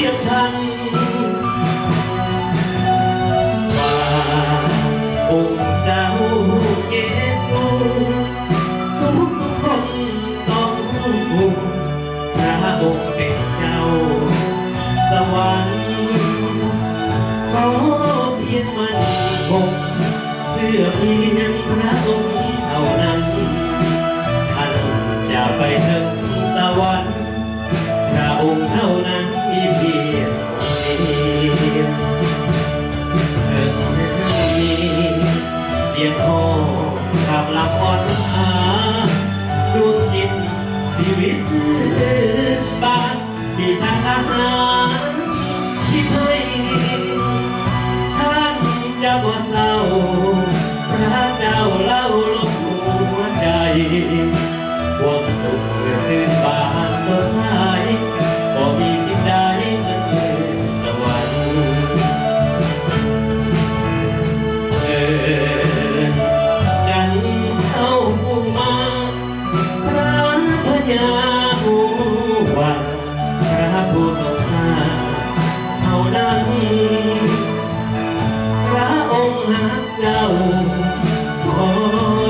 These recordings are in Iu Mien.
เทียบทัน ว่าองค์เจ้าเยซู ทุกทุกคนต้องรู้ พระองค์เป็นเจ้าสวรรค์ ขอเพียงมั่นคง เชื่อเพียงพระองค์เท่านั้น ท่านจะไปถึงสวรรค์ พระองค์เท่านั้นมีเพียงองค์เดียว เถิงมีเสียงฮ้องคำลำอ้อนหา ดวงจิตชีวิตบ้าน มีทางอาหารที่ให้ ท่านจะบ่เศร้า พระเจ้าเล่าโลกหัวใจ ความสุขรื่นบานสดใส บ่มีที่ใดเหมือนสวรรค์ เอิ้นกันเข้ามา พระพญาผู้ว่า พระผู้ทรงสร้างเท่านั้น พระองค์ฮักเจ้า คอ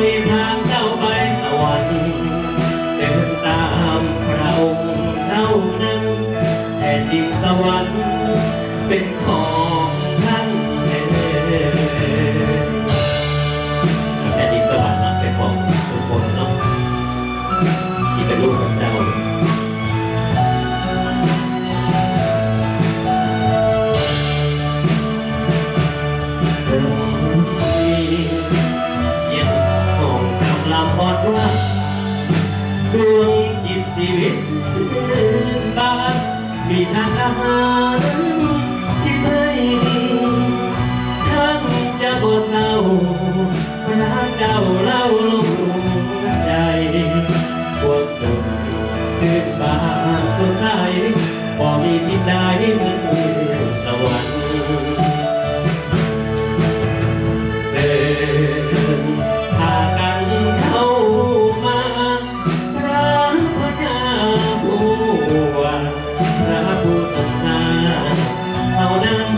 ยทางเจ้าไปสวรรค์ เดินตามพระองค์เท่านั้น แผ่นดินสวรรค์เป็นของท่านเถิด แผ่นดินสวรรค์นะเป็นของทุกคนเนาะ ที่เป็นลูกของเจ้า เสียงฮ้องคำลำอ้อนว่า ดวงจิตชีวิตบ้าน มีทานอาหารที่ให้ ท่านจะบ่เศร้า พระเจ้าเล่าโลกหัวใจ ความสุขรื่นบานสดใส บ่มีที่ใดเหมือนสวรรค์ เชิญพากันเข้ามา พระพญาผู้ว่า พระผู้ทรงสร้างเท่านั้น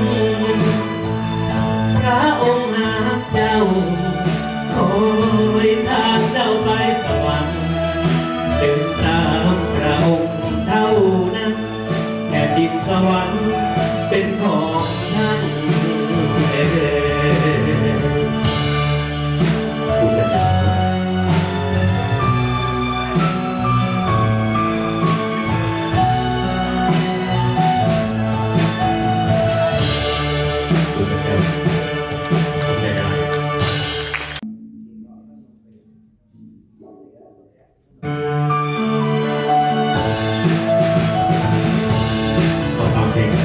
พระองค์ฮักเจ้า คอยทางเจ้าไปสวรรค์ เดินตามพระองค์เท่านั้น แผ่นดินสวรรค์เป็นของท่านเถิด ขอบคุณพระเจ้า ขอบคุณพระเจ้า ขอบใจหลาย ขอฟังเพลง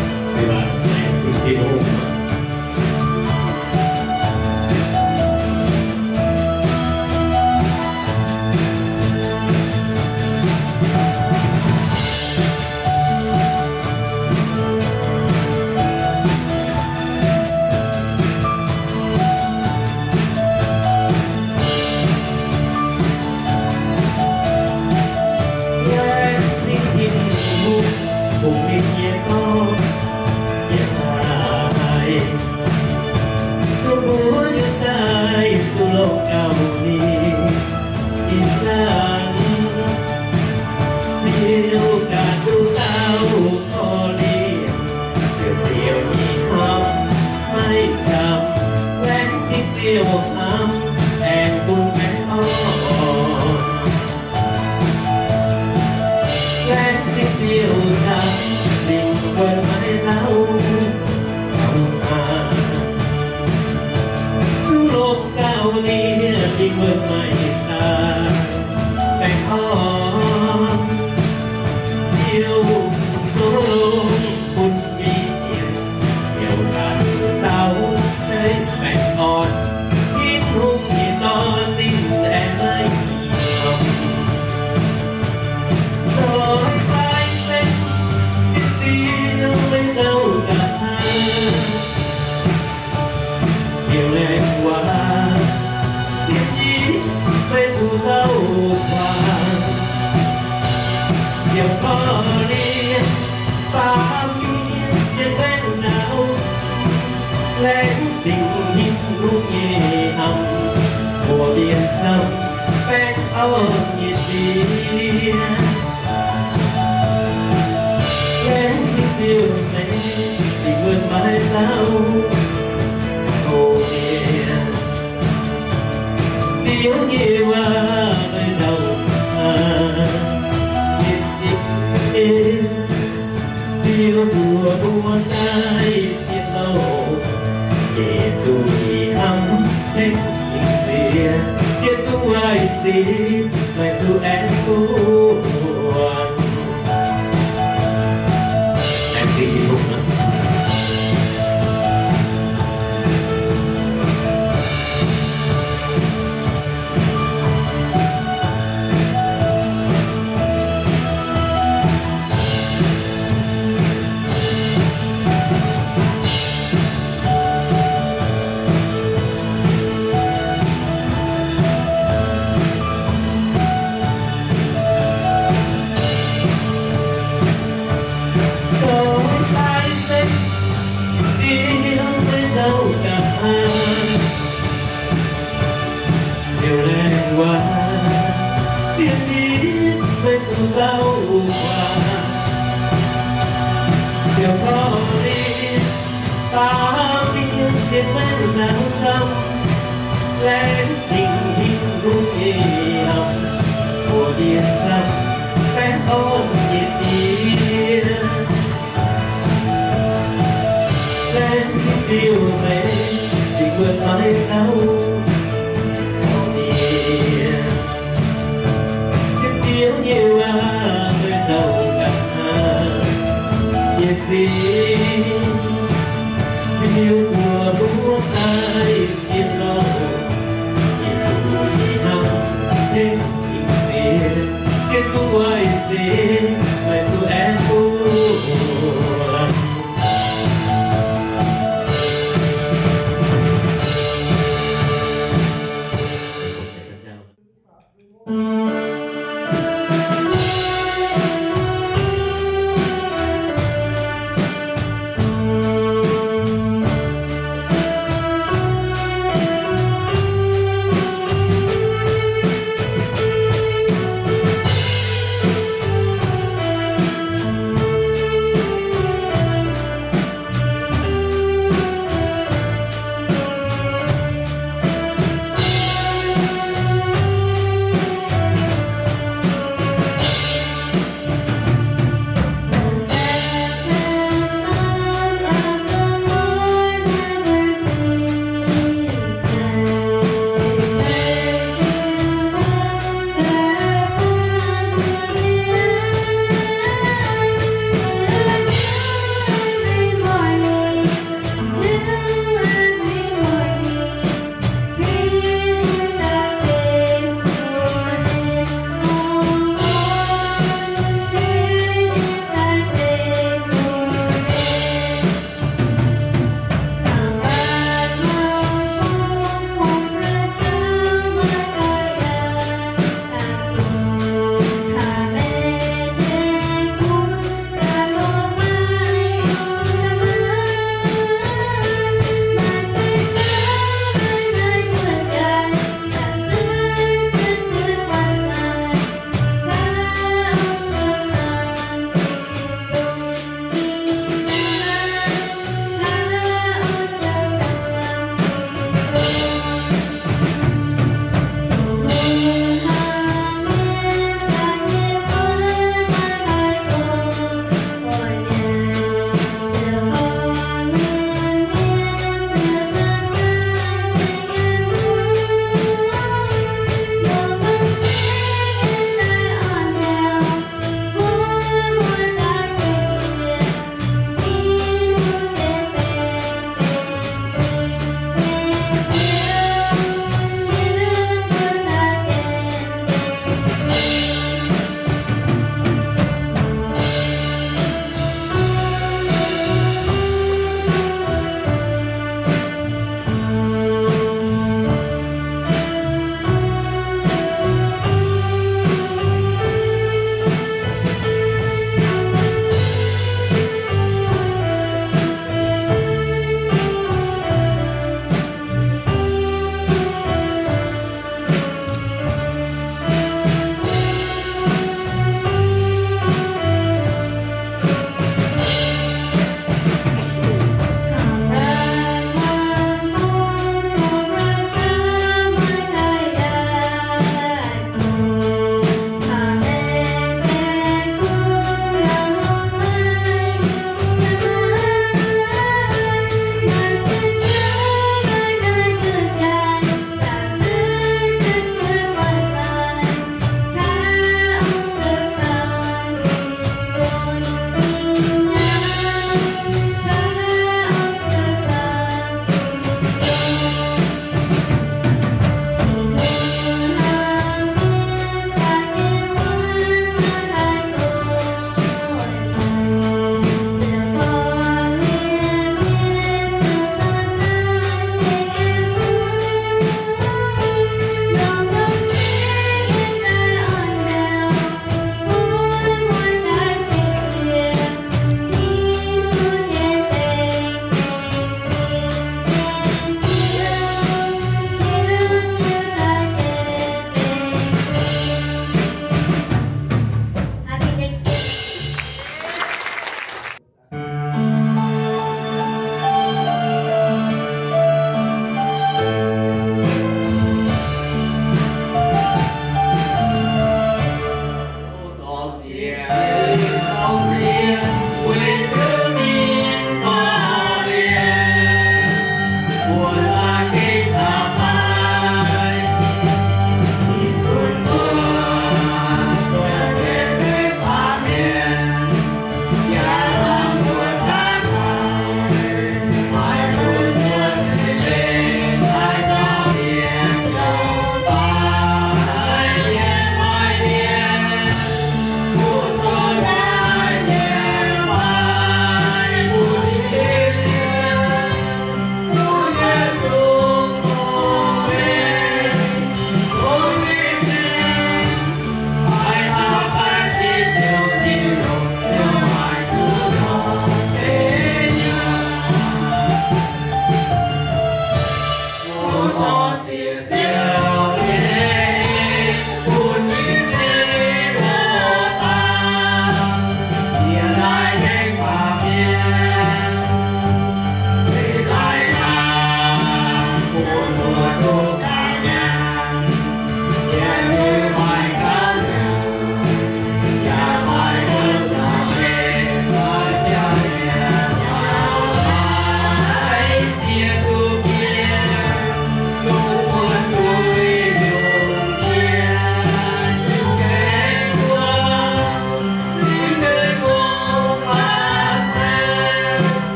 nyei hnamv, mbuo mienh camv baengh orn nyei sieqv. Laengz zingh Ziouv meih, dingc wuonv maiv dauh, o mienh. Ziouv nyei waac meih ndau hnangv nyei sieqv. Ziouv zuov mbuo daaih sienx louh, Yesu ih hnamv tengx ih sieqv, Yesu waaic sieqv, meih zuqc aengx buonc. Aengx zingh Tin-Hungh aqv. Zoux daaih se Ziouv meih ndau ganh hnangv. Ziouv laengz waac sienx mienh, meih zuqc ndau waac. Ziouv korv-lienh baamh mienh sienx meih ndau camv. Laengz zingh Tin-Hungh nyei hnamv, mbuo mienh camv baengh orn nyei sieqv. Laengz zingh Ziouv meih, dingc wuonv maiv dauh, o mienh. Ziouv nyei waac meih ndau ganh hnangv nyei sieqv. Ziouv zuov mbuo daaih sienx louh, Yesu ih hnamv tengx ih sieqv, Yesu waaic sieqv, meih zuqc aengx buonc.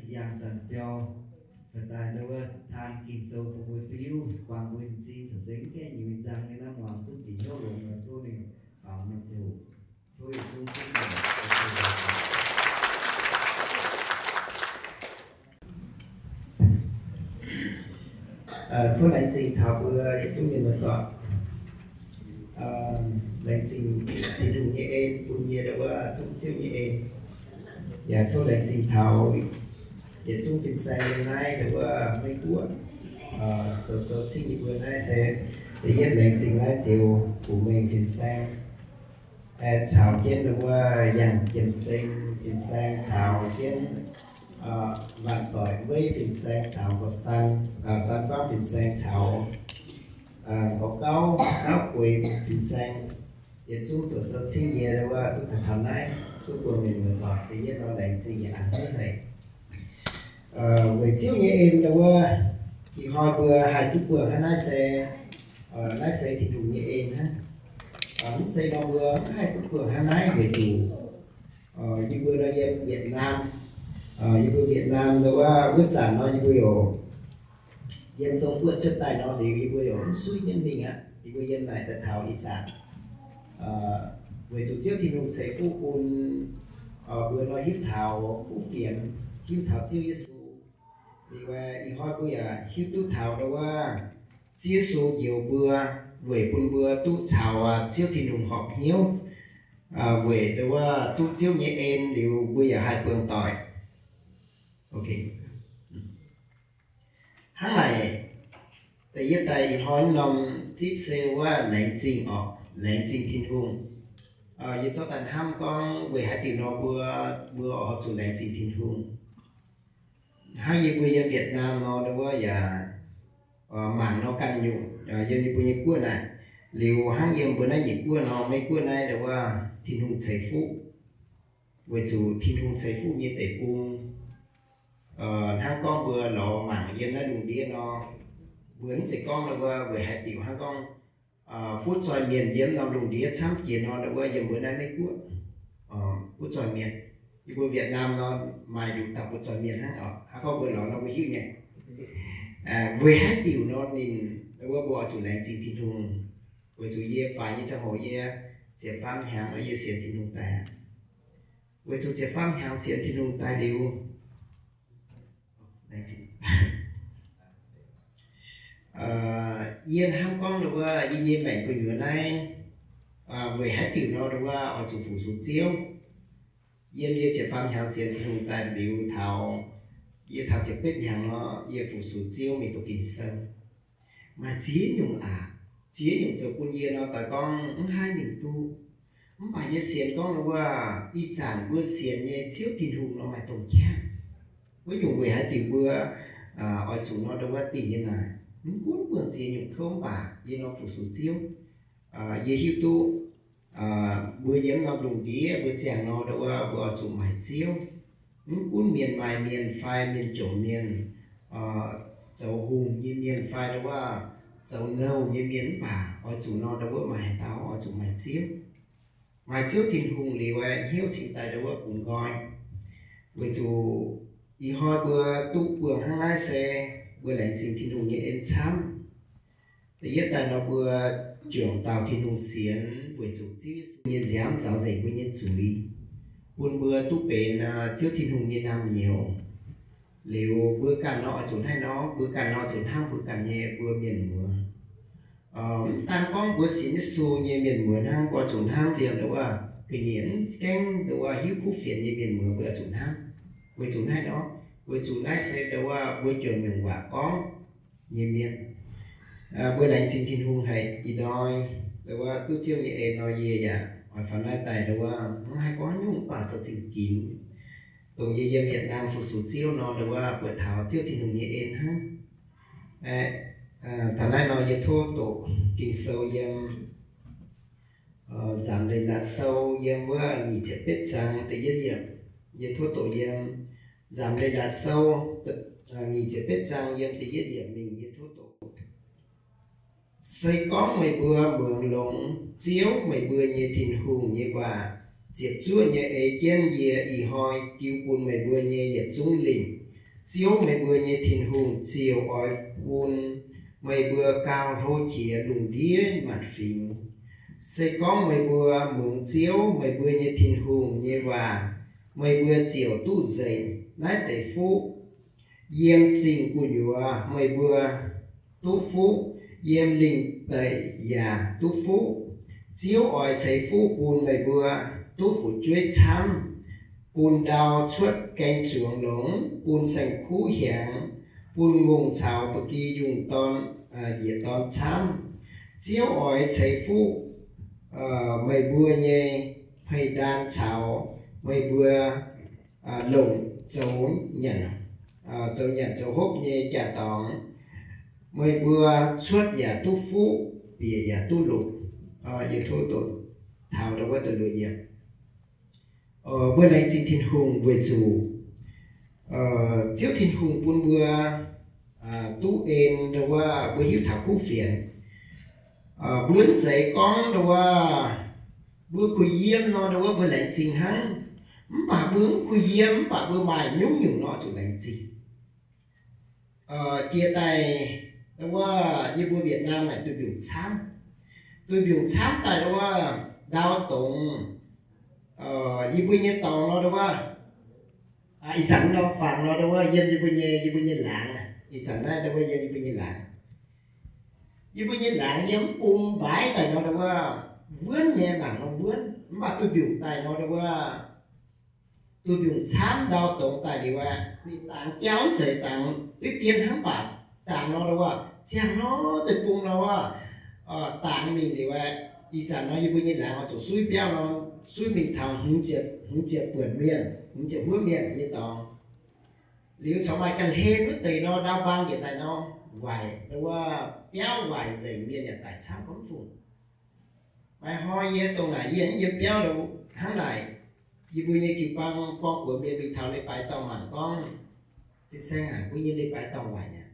Yangh zanc biauv, daaih daaih ndau wuov taan Ging-Sou bun mbuo duqv hiuv, buangh mbuo nyei m'zing, caux se mv gaengh nyuiz nzang nyei naaiv muangx duqv bieqc hnyouv longx, tov ninh baaux norm ziangh hoc. Tov yietc zungv duqv Tov laengz zingh taux mbuo yietc zungv mienh muoz-doic. Laengz zingh Tin-Hungh nyei en bun yie ndau wuov duqv Ziouv nyei en. Yaac tov laengz zingh taux yietc zungv fin-saeng yiem naaiv ndau wuov Meiv Guoqv zoux sou cingv yie mbuo naaiv se da'yietv laengz zingh naaiv Ziouv Bungx Mengh Fin-Saeng. Caux jienv ndau wuov Yangh Jiem Seng Fin-Saeng caux jienv Laanh Doic Meiv Fin-Saeng caux Gauh San, San Guangv Fin-Saeng caux Gauh Gauv, Gauv Gueix Fin-Saeng, yietc zungv zoux sou cingv yie ndau wuov duqv taux taux naaiv, duqv buangh mienh muoz-doic da'yietv nor laengz zingh yaac a'hneiv haic. Weic Ziouv nyei en ndau wuov, ih hnoi mbuo haih duqv buangh hnangv naaiv se, naaiv se Tin-Hungh nyei en hnangv. Mv zeiz nor mbuo mv haih duqv buangh hnangv naaiv weic zuqc yie mbuo nor yiem Vietnam, yie mbuo Vietnam ndau wuov, wuov zanc nor yie mbuo youc yiem Zong-Guoqv cuotv daaih nor liuz, yie mbuo youc mv suiv jienv mingh aqv. Yie mbuo yiem naaic daaih taux ih zanc weic zuqc Ziouv Tin-Hungh ceix fuqv bun mbuo nor hiuv taux kuv fienx, hiuv taux Ziouv Yesu. Liuz ih hnoi mbuo yaac hiuv duqv taux ndau wuov Ziouv Yesu njoux mbuo weic bun mbuo duqv caux Ziouv Tin-Hungh horpc hnyouv, weic ndau wuov duqv Ziouv nyei en liuz mbuo yaac haih buangh doic. Hnangv naaic, da'yietv daaih ih hnoi norm zipv se wuov laengz zingh orqc, laengz zingh Tin-Hungh. Yie zorqv daaih hnamv gorngv weic haaix diuc nor mbuo, mbuo oix zuqc laengz zingh Tin-Hungh. Hnangv yie mbuo yiem Vietnam nor ndau wuov yaac mangc nor ganh nyungc, yiem yie mbuo nyei guoqv naaic, liuz hnangv yiem mbuo naaiv nyeic guoqv nor, Meiv Guoqv naaiv ndau wuov Tin-Hungh ceix fuqv, weic zuqc Tin-Hungh ceix fuqv nyei deic-bung, hnangv gorngv mbuo lorz mangc yiem naaiv lungh ndiev nor, mbuo mv zeiz gorngv ndau wuov weic haaix diuc, hnangv gorngv butv zoih mienh yiem norm lungh ndiev camv jiex nor ndau wuov yiem mbuo naaiv Meiv Guoqv butv zoih mienh. Yie mbuo Vietnam nor maaih nduqc dauh butv zoih mienh hnangv orqc. Hnangv gorngv mbuo lorz nor mbuo hiuv nyei. Weic haaix diuc nor ninh ndau wuov mbuo oix zuqc laengz zingh Tin-Hungh, weic zuqc yie faix nyei ziangh hoc yie ziepc faam hnyangx nor yie sienx Tin-Hungh daaih aqv. Weic zuqc ziepc faam hnyangx sienx Tin-Hungh daaih liuz, yie hnamv gorngv ndau wuov yie nyei maengc gu'nyuoz naaiv, weic haaix diuc nor ndau wuov oix zuqc fu-sux Ziouv. Yiem yie ziepc faam hnyangx sienx Tin-Hungh daaih liuz taux yie taux ziepc betv hnyangx nor, yie fu-sux Ziouv mingh doqc Ging-Sou. Maaih ziex nyungc aqc, ziex nyungc zoux bun yie nor doix gorngv mv haih mingh duqv. Mv baac yie sienx gorngv ndau wuov ih zanc mbuo sienx nyei Ziouv Tin-Hungh nor maaih domh qangx. Wuov nyungc weic haaix diuc mbuo oix zuqc nor ndau wuov dingh nyei naaic, mv gunv buangh ziex nyungc kouv mv baac yie nor fu-sux Ziouv. Yie hiuv duqv mbuo yiem norm lungh ndiev mbuo ziangh nor ndau wuov mbuo oix zuqc maaic Ziouv. Mv gunv mienh maaih mienh fai mienh jomc mienh, zoux hungh nyei mienh fai ndau wuov zoux nouh nyei mienh mv baac oix zuqc nor ndau wuov maaih haaix dauh oix zuqc maaic Ziouv. Maaih Ziouv Tin-Hungh liuz aeqv, hnyouv cingx daaih ndau wuov bungx nqoi. Weic zuqc ih hnoi mbuo duqv buangh hnangv naaiv se mbuo laengz zingh Tin-Hungh nyei en camv. Da'yietv daaih nor mbuo juangc dauh Tin-Hungh sienx weic zuqc Ziouv Yesu nyei nziaamv zaux nzengc mbuo nyei zuiz, bun mbuo duqv benx Ziouv Tin-Hungh nyei naamh nyouz. Liuz mbuo ganh nor oix zuqc hnangv nor, mbuo ganh nor zuqc hnamv mbuo ganh nyei mbuo mienh muoz. Mv daan gorngv mbuo sienx Yesu nyei mienh muoz hnangv, mbuo oix zuqc hnamv liemh ndau wuov ga'nyiec mv gaengh ndau wuov hiuv kuv fienx nyei mienh muoz mbuo oix zuqc hnamv. Weic zuqc hnangv nor, weic zuqc naaiv se ndau wuov mbuo juangc nyungc waac gorngv nyei mienh. Mbuo laengz zingh Tin-Hungh haic ih hnoi, ndau wuov duqv Ziouv nyei en nor yie yaac oix faaux naaiv daaih ndau wuov mv haih gorngv nyungc baac zoux zingh ginx. Dongh yie yiem Yietc Naamh fu-sux Ziouv nor ndau wuov buatc taux Ziouv Tin-Hungh nyei en hnangv. Taux naaiv nor yie tov doqc Ging-Sou yiem Nzamc Leiz-Latc Sou yiem wuov nyic ziepc betv zaang da'yietv yiemc. Yie tov doqc yiem Nzamc Leiz-Latc Sou nyic ziepc betv zaang yiem da'yietv yiemc mingh yie tov doqc. Se gorngv meih mbuo muangx longx Ziouv, meih mbuo nyei Tin-Hungh nyei waac, ziepc zuoqv nyei ei jienv yie ih hnoi jiu bun meih mbuo nyei yietc zungv lingc, Ziouv meih mbuo nyei Tin-Hungh ziouc oix bun meih mbuo gauh hlo jiex lungh ndiev maanc fingx. Se gorngv meih mbuo muangx Ziouv meih mbuo nyei Tin-Hungh nyei waac, meih mbuo ziouc duqv nzengc naaiv deix fuqv. Yiem zingh gu'nyuoz meih mbuo duqv fuqv, yiem lingh deic yaac duqv fuqv. Ziouv oix ceix fuqv bun meih mbuo duqv fu'jueiv camv, bun ndau cuotv gaeng zuangx longx, bun saeng-kuv hiaangx, bun ngongh caux ba'gi yungh dorn, njiec dorn camv. Ziouv oix ceix fuqv meih mbuo nyei hmei-ndaan caux meih mbuo longc zoux nyanc, zoux nyanc zoux hopv nyei jaa-dorngx. Meih mbuo cuotv yaac duqv fuqv, bieqc yaac duqv longc. Yie tov doqc taux ndau wuov deix luoqc yiemc. Mbuo laengz zingh Tin-Hungh weic zuqc Ziouv Tin-Hungh bun mbuo duqv en ndau wuov mbuo hiuv taux kuv fienx. Mbuo mv zeiz gorngv ndau wuov mbuo kuh yiem nor ndau wuov mbuo laengz zingh hnangv. Mv baac mbuo mv kuh yiem, mv baac mbuo maaih nyungc-nyungc nor zuqc laengz zingh. Jiex daaih ndau wuov yie mbuo Vietnam naaic duih mbiungc camv. Duih mbiungc camv daaih ndau wuov ndau dongz, yie mbuo nyei dorngx nor ndau wuov, ih zanc nor fangx nor ndau wuov yiem yie mbuo nyei, yie mbuo nyei laangz. Ih zanc naaiv ndau wuov yiem yie mbuo nyei laangz. Yie mbuo nyei laangz yiem mv bung mbaaix daaih nor ndau wuov wuonv nyei, mangc nor wuonv. Mv baac duih mbiungc daaih nor ndau wuov duih mbiungc camv ndau dongz daaih liuz aeqv, ninh dangx jauv mv zeiz dangx diqv dien hnangv, mv baac dangx nor ndau wuov ziangh nor deix bung nor wuov dangx mingh liuz aeqv, ih zanc nor yie mbuo nyei laangz oix zuqc suiv biauv nor, suiv mingh taux hmz ziepc buonc mienh, hmz ziepc huov mienh nyei dorngx. Liuz corc maaih ga'hlen wuov deix nor ndau mbaang njiec daaih nor, waaic ndau wuov biauv waaic nzengc, mienh yaac daic camv gorngv fungc. Maaih hnoi yie dongh naaic yie yiem biauv hnangv naaic, yie mbuo nyei jiu-baang gorngv buoz mienh mingh taux leiz-baaix dorngh mangc gorngv, fin-saeng aac, mbuo nyei leiz-baaix dorngh waaic aqv.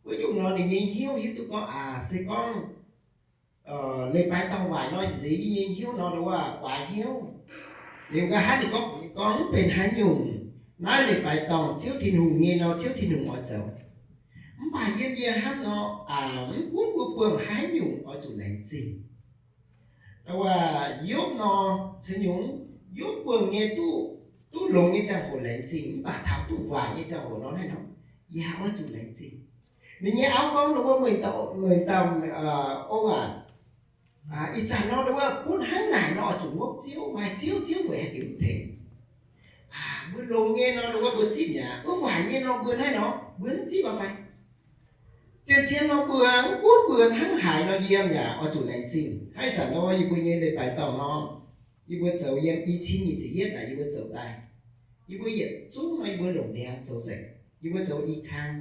Wuov nyungc nor ninh nyei hnyouv hiuv duqv gorngv, aac, se gorngv leiz-baaix dorngh waaic nor nziex yie nyei hnyouv nor, ndau wuov guaax hnyouv. Liuz nqa'haav ninh gorngv, gorngv mv benx haaix nyungc, naaiv leiz-baaix dorngh Ziouv Tin-Hungh nyei nor, Ziouv Tin-Hungh oix zoux. Mv baac yiem yie hnamv nor, aac, mv gunv mbuo buangh haaix nyungc oix zuqc laengz zingh. Ndau wuov Yopv nor, ceix nyungc, Yopv buangh nyei duqv, duqv longx nyei ziangh hoc laengz zingh, mv baac taux duqv waaic nyei ziangh hoc nor, naaiv nor yaac oix zuqc laengz zingh. Ninh nyei auv gorngv, ndau wuov, Meih dauh ong aac, ih zanc nor ndau wuov butv hnangv naaic nor oix zuqc ngopv Ziouv, maaih Ziouv, Ziouv weic haaix diuc mv tengx? Mbuo longx nyei nor ndau wuov mbuo zipv mi'aqv, wuov waaic nyei nor mbuo naaiv nor mbuo mv zipv aqv fai? Zien-zien nor mbuo mv gunv mbuo hnangv haaix nor yiem yaac oix zuqc laengz zingh. Hnangv ih zanc nor yie mbuo nyei leiz-baaix dorngh nor, yie mbuo zoux yiem i cin nyic ziepc yietv naaic yie mbuo zoux daaih. Yie mbuo yietc zungv nor yie mbuo longc ndiangx zoux nzengc. Yie mbuo zoux i kang,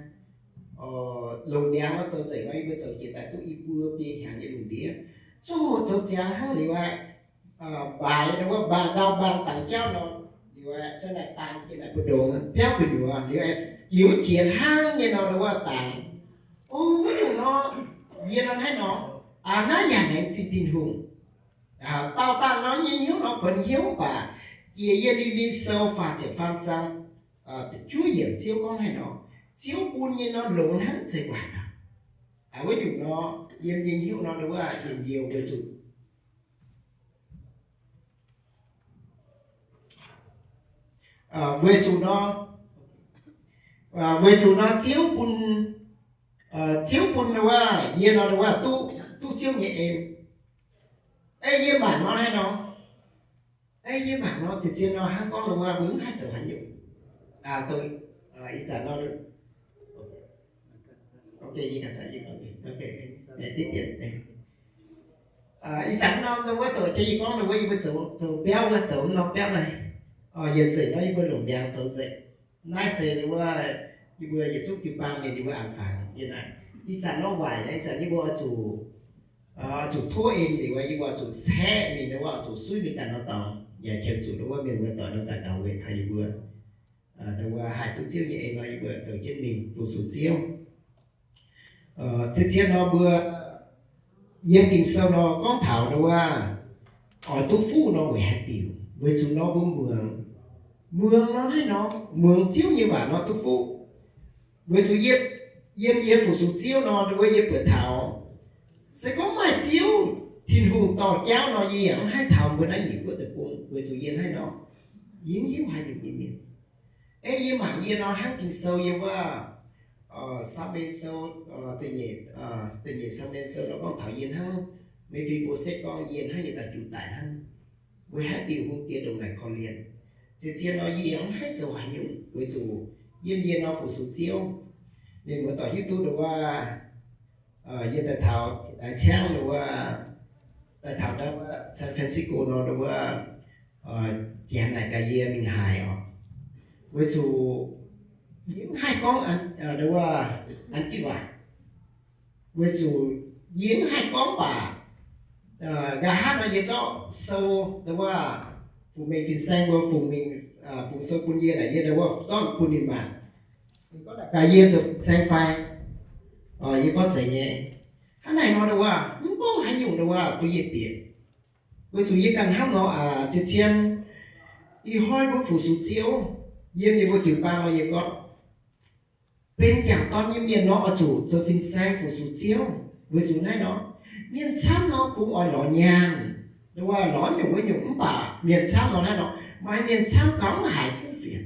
longc ndiangx nor zoux nzengc nor yie mbuo zoux jiex daaih duqv i buo biei hnyangx nyei lungh ndiev. Zungv hoc zoux ziangx hnangv liuz aeqv, mbaaix ndau wuov mbaang ndau mbaang dangx jauv nor, liuz aeqv, se naaic dangx jiex naaic mbu'ndongx biauv gu'nyuoz liuz aeqv, jiux jiex hnangv nyei nor ndau wuov dangx. O, wuov nyungc nor, yie nor hnangv nor, naaiv yaac laengz zingh Tin-Hungh. Daauh dangh nor nyei hnyouv nor kuonx hnyouv baac, jiex yie Lee Min Sou faah ziepc faam zaang, juov yiemc Ziouv gorngv haaix nor, Ziouv bun nyei nor longx hnangv zeiz waaic aqv. Wuov nyungc nor, yiem nyei hnyouv nor ndau wuov njien-youh weic zuqc, weic zuqc nor, weic zuqc nor Ziouv bun, Ziouv bun ndau wuov yie nor ndau wuov duqv, duqv Ziouv nyei en. Ei yie mangc nor haaix nor, ei yie mangc nor zien-zien nor hnangv gorngv ndau wuov mbuo mv haih zoux haaix nyungc. Ih zanc nor, ih zanc nor ndau wuov doqc jiex yie gorngv ndau wuov yie mbuo zoux, zoux biauv wuov, zoux norm biauv naaiv, yietc nzengc nor yie mbuo longc ndiangx zoux nzengc. Naaiv se ndau wuov yie mbuo yietc zungv jiu-baang mienh yie mbuo a'fangx yie naaic. Ih zanc nor waaic naaiv, ih zanc yie mbuo oix zuqc, zuqc tov en liuz, yie mbuo oix zuqc caeqv mingh ndau wuov, oix zuqc suiv mingh daaih nor dorngx, yaac qiemx zuqc ndau wuov mienh muoz-doic nor daaih gaux weic taux yie mbuo ndau wuov haih duqv Ziouv nyei en nor, yie mbuo zoux jienv mingh fu-sux Ziouv. Zien-zien nor mbuo yiem Ging-Sou nor gorngv taux ndau wuov oix duqv fuqv nor weic haaix diuc? Weic zuqc nor mbuo muangx, muangx nor haaix nor, muangx Ziouv nyei waac nor duqv fuqv. Weic zuqc yie, yiem yie fu-sux Ziouv nor, nduov yie buatc taux, se gorngv maaih Ziouv Tin-Hungh dorh jauv nor, yie yaac mv haih taux mbuo naaiv nyeic guoqv deic-bung, weic zuqc yie naaiv nor, yie mv hiuv haaix nyungc nyei mienh. Ei yie mangc yie nor hnangv Ging-Sou yiem wuov, Saa^mu^en Sou, da'nyeic, da'nyeic Saa^mu^en Sou nor gorngv taux yie hnangv, Mefi^mbo^setv gorngv yie hnangv yie daaih juv daic hnangv. Weic haaix diuc hungh diex ndongc naaic korv-lienh? Zien-zien nor yie yaac mv haih zoux haaix nyungc, weic zuqc yiem yie nor fu-sux Ziouv. Mienh muoz-doic hiuv duqv nduov wuov, yie daaih taux, daaih ciangv nduov wuov, daaih taux nduov wuov San Francisco nor nduov wuov, janx naaic gaax yie mingh haaix oc. Weic zuqc yie mv haih gorngv nduov wuov, an jiv waac. Weic zuqc yie mv haih gorngv baac, nqa'haav nor yie zorqv sou nduov wuov, fungx mengh fin-saeng mbuo fungx mingh, fungx sou bun yie naaic, yie nduov wuov zorqv bun ninh mangc. Ninh gorngv gaax yie zoux fin-saeng fai? Yie gorngv zeiz nyei. Hnangv naaic nor nduov wuov, mv gorngv haaix nyungc nduov wuov bun yie bieqc. Weic zuqc yie ganh hnamv nor, zien-zien, ih hnoi mbuo fu-sux Ziouv, yiem yie mbuo jiu-baang nor yie gorngv, benx jangc dorn nyei mienh nor oix zuqc zoux fin-saeng fu-sux Ziouv. Weic zuqc naaiv nor, mienh camv nor bungx oix lorz nyaanh, nduov wuov lorz nyungc wuov nyungc, mv baac mienh camv nor naaiv nor, maaih mienh camv gauh mv haiz kuv fienx,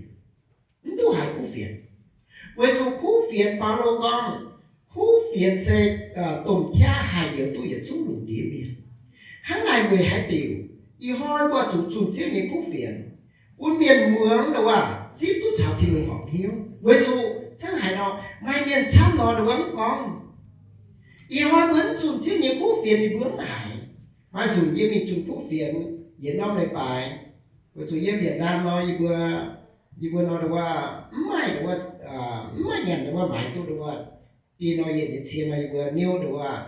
mv duqv haiz kuv fienx. Weic zuqc kuv fienx, Baulo gorngv, kuv fienx se domh qaqv haih njoux duqv yietc zungv lungh ndiev mienh. Hnangv naaic weic haaix diuc ih hnoi mbuo zuqc zunh Ziouv nyei kuv fienx, bun mienh muangx nduov wuov zipv duqv caux Tin-Hungh horpc hnyouv? Weic zuqc hnangv haaix nor, maaih mienh camv nor nduov wuov mv gorngv, ih hnoi mbuo mv zunh Ziouv nyei kuv fienx ninh mbuo mv haiz. Maaih nzunc yie mingh zunh kuv fienx yietc norm leiz-baaix, weic zuqc yiem Việt Nam nor yie mbuo, yie mbuo nor nduov wuov mv maaih nduov wuov, mv maaih nyanc nduov wuov maaiz duqv nduov wuov, biei nor yietc nyei cie nor yie mbuo niouv nduov wuov,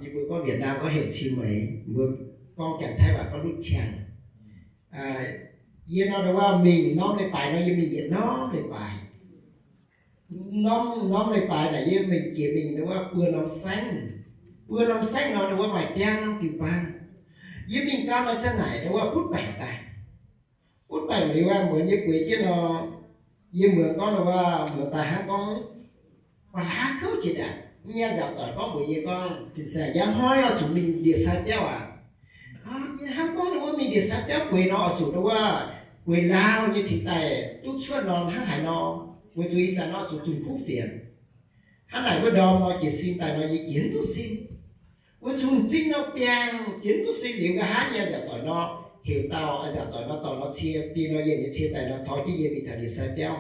yie mbuo gorngv Việt Nam gorngv heuc cie meix, mbuo gorngv Janx-Taiv waac gorngv lutv qangx. Yie nor nduov wuov mingh norm leiz-baaix nor yie mingh yietc norm leiz-baaix. Norm, norm leiz-baaix naaic yie mingh jiex mingh nduov wuov buo norm saengv. Buo norm saengv nor nduov wuov maaih biaa norm jiu-baang. Yie mingh gau nor ziang naaic nduov wuov butv baengc daaih. Butv baengc liuz wuov muonz yie bueix jienv nor, yie muonz gorngv nduov wuov muonz daaih hnangv gorngv, ba'laqc kouv jiex daaih. Nyei nzaangc doic gorngv mbuox yie gorngv, Fin-saeng, ih hnoi oix zuqc mingh ndie-sai biauv aac. Yie hnamv gorngv nduov wuov mingh ndie-sai biauv bueix nor oix zuqc nduov wuov bueix Laauv nyei cingx daaih duqv cuotv nor hnangv haaix nor, weic zuqc ih zanc nor zuqc zunh kuv fienx. Hnangv naaic wuov ndorm nor jiez sin daaih nor yie jiez mv duqv sin. Weic zuqc m'zing nor biangh jiez mv duqv sin liuz nqa'haav nyei nzaangc doic nor heuc dauh, nzaangc doic nor dorh nor cie, biei nor yietc nyei cie daaih nor tov jienv yie mingh taux ndie-sai biauv.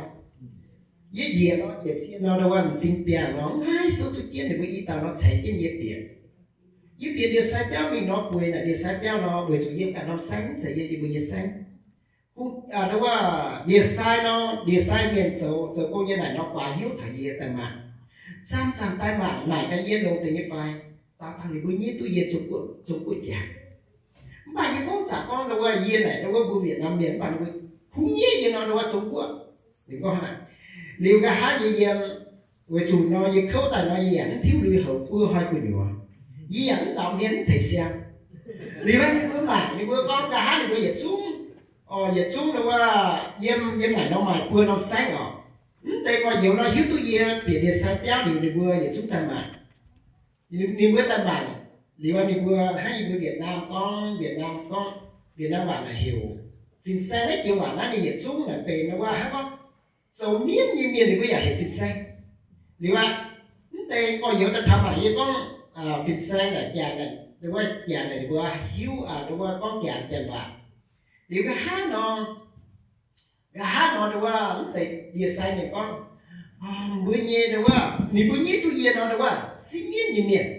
Yie njiec nor, njiec cie nor, nduov wuov m'zing biangh nor mv haih souv duqv jienv, ninh mbuo i dauh nor ceix jienv yie bieqc. Yie bieqc ndie-sai biauv mingh nor bueix naaic ndie-sai biauv nor, weic zuqc yiem ganh norm saengv mv zeiz yie, yie mbuo nyei saengv. Nduov wuov ndie-sai nor, ndie-sai mienh zoux, zoux gong nyei naaic nor guaax hnyouv taux yie daaih mangc. Zanc-zanc daaih mangc naaic gaax yie longx deix nyei fai, daux dangh ninh mbuo nyeiv duqv yie Zong-Guoqv, Zong-Guoqv jaax. Mv baac yie gorngv zanc gorngv nduov wuov yie naaic nduov wuov mbuo Việt Nam mienh, mv baac ninh mbuo kungx nyeiv yie nor nduov wuov Zong-Guoqv. Ninh gorngv hnangv naaic. Liuz nqa'haav yie yiem, weic zuqc nor yie kouv daaih nor yie yaac mv tiuv lui-houx buo hnoi gu'nyuoz. Yie yaac mv nzaaux hmien mv teix siang. Liuz ninh mbuo mangc, ninh mbuo gorngv nqa'haav ninh mbuo yietc zungv, yietc zungv nduov wuov yiem, yiem naaic nor maaih buo norm saengv oc. Mv deix gorx-youz nor hiuv duqv yie bieqc ndie-sai biauv liuz ninh mbuo yietc zungv daaih mangc. Ninh mbuo daaih mangc liuz ninh mbuo hnangv yie mbuo Việt Nam gorngv, Việt Nam gorngv, Việt Nam waac naaic heuc fin-saeng naaiv joux waac naaiv ninh yietc zungv naaic benx nduov wuov hnangv gorngv zoux mienv nyei mienh ninh mbuo yaac heuc fin-saeng. Liuz aqv, mv deix gorx-youz daaih taux mangc yie gorngv fin-saeng naaic jaax naaic, nduov wuov jaax naaic ninh mbuo hiuv, nduov wuov gorngv jaax janx waac. Liuz nqa'haav nor, nqa'haav nor nduov wuov mv deix ndie-sai mienh gorngv, mbuo nyei nduov wuov ninh mbuo nyeiv duqv yie nor nduov wuov sipv mienv nyei mienh.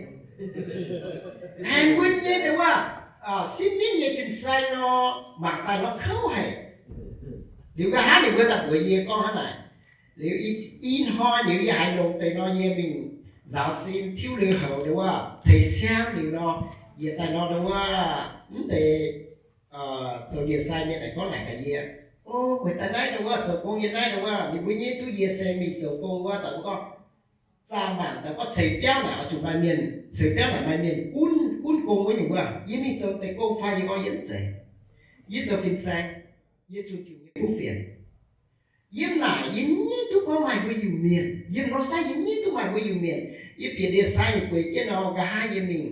Aengx mbuo nyei nduov wuov sipv mienv nyei fin-saeng nor, mangc daaih nor kouv haic. Liuz nqa'haav ninh mbuo daaih mbuox yie gorngv hnangv naaic. Liuz ih hnoi liuz yie haiz longx deix nor yie mingh nzaaux sin tiuv lui-houx nduov wuov teix siang liuz nor, yietc daaih nor nduov wuov mv deix zoux ndie-sai mienh aengx gorngv naaic gaax yie, O, meih daaih naaiv nduov wuov zoux gong yie naaiv nduov wuov, ninh mbuo nyeiv duqv yie se mingh zoux gong wuov daaih mv gorngv zaah mangc daaih gorngv ceix biauv naaic oix zuqc maaih mienh, ceix biauv naaic maaih mienh gunv, gunv gong wuov nyungc wuov, yie mingh zoux deix gong fai? Yie gorngv yie mv zeiz. Yie zoux fin-saeng. yie zunh Tin-Hungh nyei kuv fienx. Yiem naaic yie nyaiv duqv gorngv maaih mbuo Iu-Mienh. Yiem norm sai yie nyaiv duqv maaih mbuo Iu-Mienh. Yie bieqc ndie-sai mingh gueix jienv nor, nqa'haav yie mingh,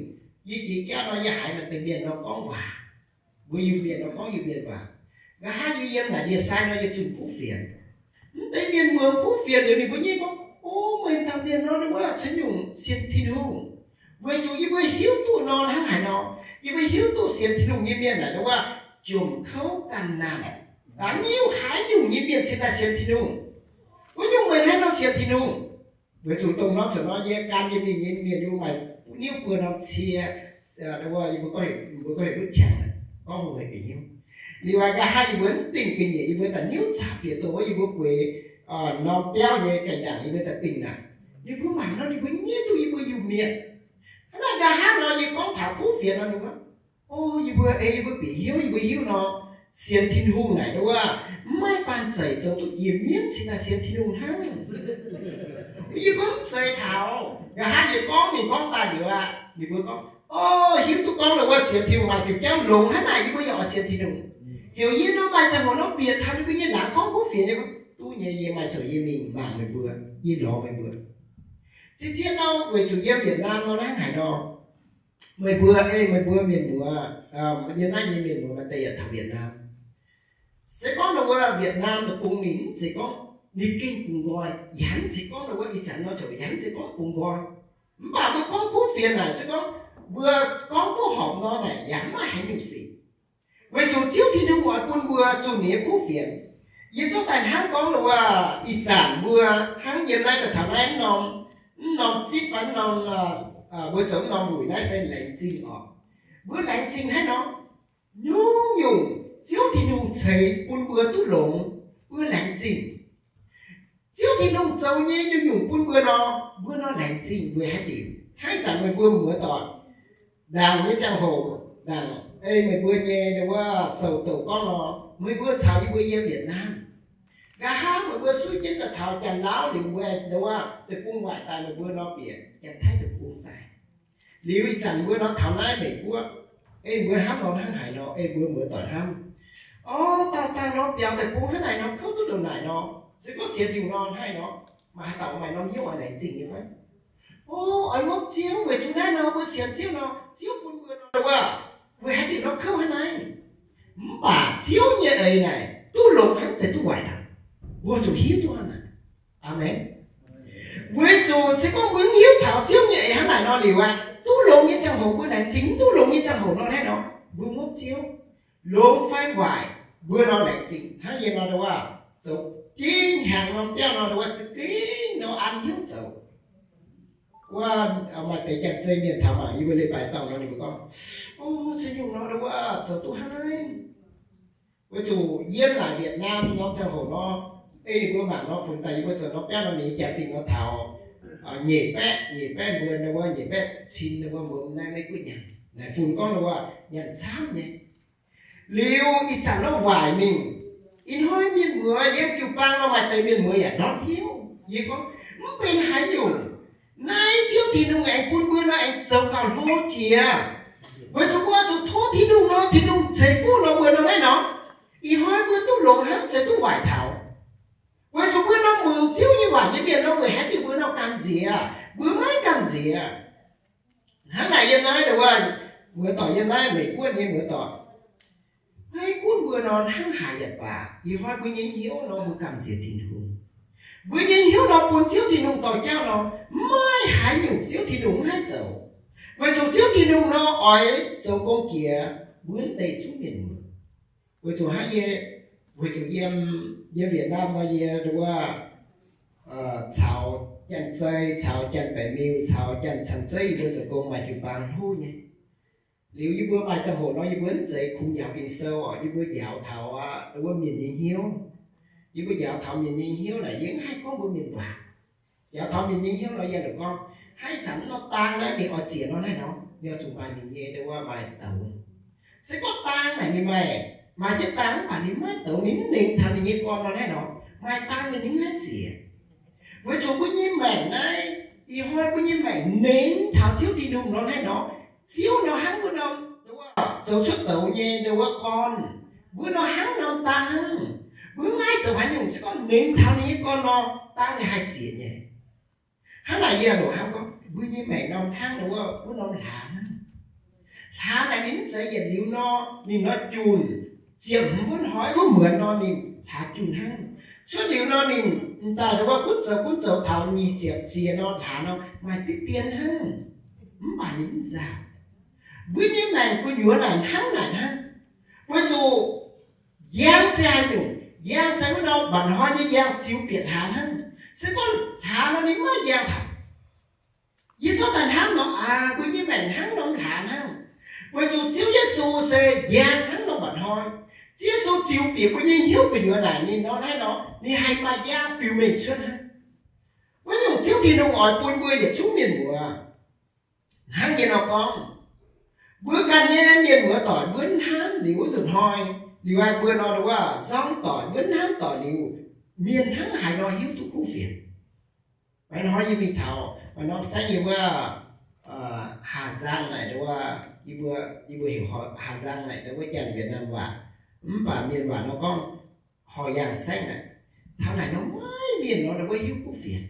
yie jiex jauv nor yie haiz maaih deix mienh nor gorngv waac, mbuo Iu-Mienh nor gorngv Iu-Mienh waac. Nqa'haav yie yiem naaic ndie-sai nor yie zunh kuv fienx. Mv deix mienh muangx kuv fienx liuz ninh mbuo nyaiv gorngv, O, meih dauh mienh nor wuov ceix nyungc sienx Tin-Hungh. Weic zuqc yie mbuo hiuv duqv nor hnangv haaix nor, yie mbuo hiuv duqv sienx Tin-Hungh nyei mienh naaic wuov, jomc kouv ganh naanc, daaih niuv haaix nyungc nyei mienh cingx daaih sienx Tin-Hungh. Wuov nyungc meih hnangv nor sienx Tin-Hungh. Weic zuqc dongh norm ziouc nor yie gan yie mingh nyei mienh yie mbuo maaih niuv buo norm cie, yie mbuo gorngv heuc, mbuo gorngv heuc mbuo qangx, gorngv hungh hec bieqc hnyouv. Liuz aqv, nqa'haav yie mbuo mv dingh ga'nyiec yie mbuo daaih niuv caqv bieqc dongh wuov yie mbuo bueix norm biauv nyei gaengh ndaangc yie mbuo daaih dingh naaic. Ninh mbuo mangc nor ninh mbuo nyaiv duqv yie mbuo Iu-Mienh. Hnangv naaic nqa'haav nor yie gorngv taux kuv fienx nor ninh mbuo, O, yie mbuo, ei, yie mbuo bieqc hnyouv, yie mbuo hiuv nor, sienx Tin-Hungh naaic nduov, mv maaih banh zeic zoux duqv jiex mienv cingx daaih sienx Tin-Hungh hnangv. Yie gorngv mv zeiz taux. Nqa'haav yie gorngv mingh gorngv daaih liuz aqv, ninh mbuo gorngv, O, hiuv duqv gorngv lorqc wuov sienx Tin-Hungh maaih diuc jauv longx hnangv naaic, yie mbuo yaac oix sienx Tin-Hungh. Heuc yie nor maaih ziangh hoc nor bieqc taux ninh mbuo nyei laangz gorngv kuv fienx nyei, duqv nyei, yie maaih ziangh hoc yie mingh mangc meih mbuo, yie lorz meih mbuo. Zien-zien nor weic zuqc yiem Vietnam nor hnangv haaix nor, meih mbuo, ei, meih mbuo mienh muoz, yiem naaiv nyei mienh muoz maaih deix yaac taux Vietnam. Se gorngv nor wuov Vietnam deic-bung ninh mv zeiz gorngv ninh gengh bungx nqoi, yaac mv zeiz gorngv nor wuov ih zanc nor ziouc yaac mv zeiz gorngv bungx nqoi. Mv baac mbuo gorngv kuv fienx naaic se gorngv mbuo gorngv duqv horpc nor naaic yaac mv maaih haaix nyungc sic. Weic zuqc Ziouv Tin-Hungh oix bun mbuo zunh ninh nyei kuv fienx. Yie zorqv daaih hnangv gorngv nor wuov ih zanc mbuo hnangv yiem naaiv daaih taux naaiv norm, mv norm zipv fai norm, mbuo zoux mv norm wuic naaiv se laengz zingh oc. Mbuo laengz zingh hnangv nor, nyungc-nyungc Ziouv Tin-Hungh ceix bun mbuo duqv longx, mbuo laengz zingh. Ziouv Tin-Hungh zoux nyei nyungc-nyungc bun mbuo nor, mbuo nor laengz zingh weic haaix diuc? Hnangv ih zanc meih mbuo muoz-doic, ndaangc nyei ziangh hoc, ndaangc ei meih mbuo nyei nduov sou-douc gorngv nor, meih mbuo caux yie mbuo yiem Vietnam. Nqa'haav meih mbuo suiv jienv daaih taux Janx-Lauv liuz mbuo nduov deic-bung waaic daaih meih mbuo nor bieqc Janx-Taiv deic-bung daaih. Liuz ih zanc mbuo nor taux naaiv Meiv Guoqv, ei mbuo hnamv nor hnangv haaix nor, ei mbuo muoz-doic hnamv. O, dauh dangh nor biaux deic-bung hnangv naaic nor, kouv duqv ndongc naaic nor, se gorngv sienx Tin-Hungh nor hnangv naaiv nor, maaih haaix dauh maaih norm hnyouv oix laengz zingh nyei fai? O, oix ngopv Ziouv weic zuqc naaiv nor mbuo sienx Ziouv nor, Ziouv bun mbuo nor wuov, weic haaix diuc nor kouv hnangv naaiv? Mv baac Ziouv nyei eix naaic duqv longx hnangv, zeiz duqv waaic hnangv. Mbuo zuqc hiuv duqv hnangv naaic. Aamen. Weic zuqc se gorngv mbuo mv hiuv taux Ziouv nyei eix hnangv naaic nor liuz aqv, duqv longx nyei ziangh hoc mbuo laengz zingh, mv duqv longx nyei ziangh hoc nor hnangv nor, mbuo ngopv Ziouv. Longx fai waaic, mbuo nor laengz zingh hnangv yie nor wuov, zoux gengh hnyangx norm biauv nor wuov, za'gengh nor an hnyouv zoux. Wuov, maaih deix Janx-Zei mienh taux mangc yie mbuo leiz-baaix dorngh nor, ninh mbuo gorngv, O, ceix nyungc nor wuov zoux duqv hnangv naaiv. Weic zuqc yiem naaic Vietnam norm ziangh hoc nor, ei ninh mbuo mangc nor, funx daaih yie mbuo zoux norm biauv nor, ninh nyei jaax-zingh nor taux nyeic baeqv, nyeic baeqv mbuo nor wuov, nyeic baeqv cin nor wuov, mbuo naaiv Meiv Guoqv nyanc. Naaic funx gorngv nor wuov nyanc camv nyei. Liuz ih zanc nor waaic mingh, ih hnoi mienh muoz yiem jiu-baang nor maaih deix mienh muoz yaac ndortv hnyouv. Yie gorngv, mv benx haaix nyungc, naaiv Ziouv Tin-Hungh aengx bun mbuo nor aengx zoux gauh hlo jiex. Weic zuqc mbuo zuqc tov Tin-Hungh nor, Tin-Hungh ceix fuqv nor mbuo nor naaiv nor, ih hnoi mbuo duqv longx hnangv, se duqv waaic taux. Weic zuqc mbuo nor mungc Ziouv nyei waac nyei mienh nor, weic haaix diuc mbuo nor gamh nziex? Mbuo maiv gamh nziex. Hnangv naaic yiem naaiv wuov, muoz-doic yiem naaiv Meiv Guoqv nyei muoz-doic, Meiv Guoqv mbuo nor hnangv haaix yaac baac, ih hnoi mbuo nyei hnyouv nor mbuo gamh nziex Tin-Hungh. Mbuo nyei hnyouv nor bun Ziouv Tin-Hungh dorh jauv nor, maiv maaih haaix nyungc Ziouv Tin-Hungh maiv zoux. Weic zuqc Ziouv Tin-Hungh nor oix zoux gong jiex mbuo deix zungv mienh muoz. Weic zuqc hnangv yie, weic zuqc yiem, yiem Vietnam nor yie nduov caux Janx-Zei, caux Janx-Baeqc Miuh, caux Janx-Cang Zeiv yie mbuo zoux gong maaih jiu-baang hlo nyei. Liuz yie mbuo maaih ziangh hoc nor yie mbuo mv zeiz kungx njaaux Ging-Sou oc, yie mbuo njaaux taux aqv wuov mienh nyei hnyouv. Yie mbuo njaaux taux mienh nyei hnyouv naaic yie mv haih gorngv mbuo mienh waac. Njaaux taux mienh nyei hnyouv nor yie lorqc gorngv, hnangv ih zanc mv nor dang naaiv ninh oix ziec nor naaiv nor, ninh oix zuqc maaih ninh nyei nduov maaih douz. Se gorngv dang naaic ninh maaih, maaih jienv dang mv baac ninh maiv douz, ninh mv nengx taux ninh nyei gorn nor naaiv nor, maaih dang ninh mv haih ziec. Weic zuqc mbuo nyei maengc naaiv, ih hnoi mbuo nyei maengc nengx taux Ziouv Tin-Hungh nor naaiv nor, Ziouv nor hnangv mbuo norm zoux cuotv douz nyei nduov gorn. Mbuo nor hnangv norm dang hnangv. Mbuo maiv zoux haaix nyungc se gorngv nengx taux ninh nyei gorn nor, dang ninh haih zieqc nyei. Hnangv naaic yie loc hnangv gorngv mbuo nyei maengc norm hnangv nor wuov, wuov norm hlaax hnangv. Hlaax naaic ninh mv zeiz yietc liuz nor, ninh nor junc, ziepc hmz wuov hnoi wuov muonz nor ninh hlaax junc hnangv. Cuotv liuz nor ninh m'daaih nduov gunv zoux gunv zoux taux nyic ziepc ziex nor hlaax nor maaih diqv dien hnangv. Mv baac ninh mv nzauh. Mbuo nyei maengc gu'nyuoz naaic hnangv naaic hnangv. Weic zuqc njang se haaix nyungc, njang se wuov norm mba'hnoi nyei njang ziux bieqc hlaax hnangv. Se gorngv hlaax nor ninh maiv njang taux. Yie zorqv daaih hnamv nor, aa, mbuo nyei maengc hnangv norm hlaax hnangv. Weic zuqc Ziouv Yesu se njang hnangv norm mba'hnoi. Ziouv Yesu ziux bieqc mbuo nyei hnyouv gu'nyuoz naaic ninh nor naaiv nor, ninh haih maaih njang biux mengh cuotv hnangv. Wuov nyungc Ziouv Tin-Hungh oix bun mbuo yietc zungv mienh muoz hnangv nyei nor gorngv, mbuo ganh nyei mienh muoz doic mbuo hnamv liuz wuov nzunc hnoi, liuz aqv mbuo nor wuov nzorng doic mbuo hnamv doic liuz, mienh hnangv haaix nor hiuv duqv kuv fienx. Maaih hnoi yie mingh taux maaih norm saengv yie wuov, Hà Giang naaic wuov, yie mbuo, yie mbuo heuc Hà Giang naaic wuov janx-Việt Nam waac, mv baac mienh waac nor gorngv Hò Yangh saengv naaic. Taux naaic nor maiv mienh nor wuov hiuv kuv fienx.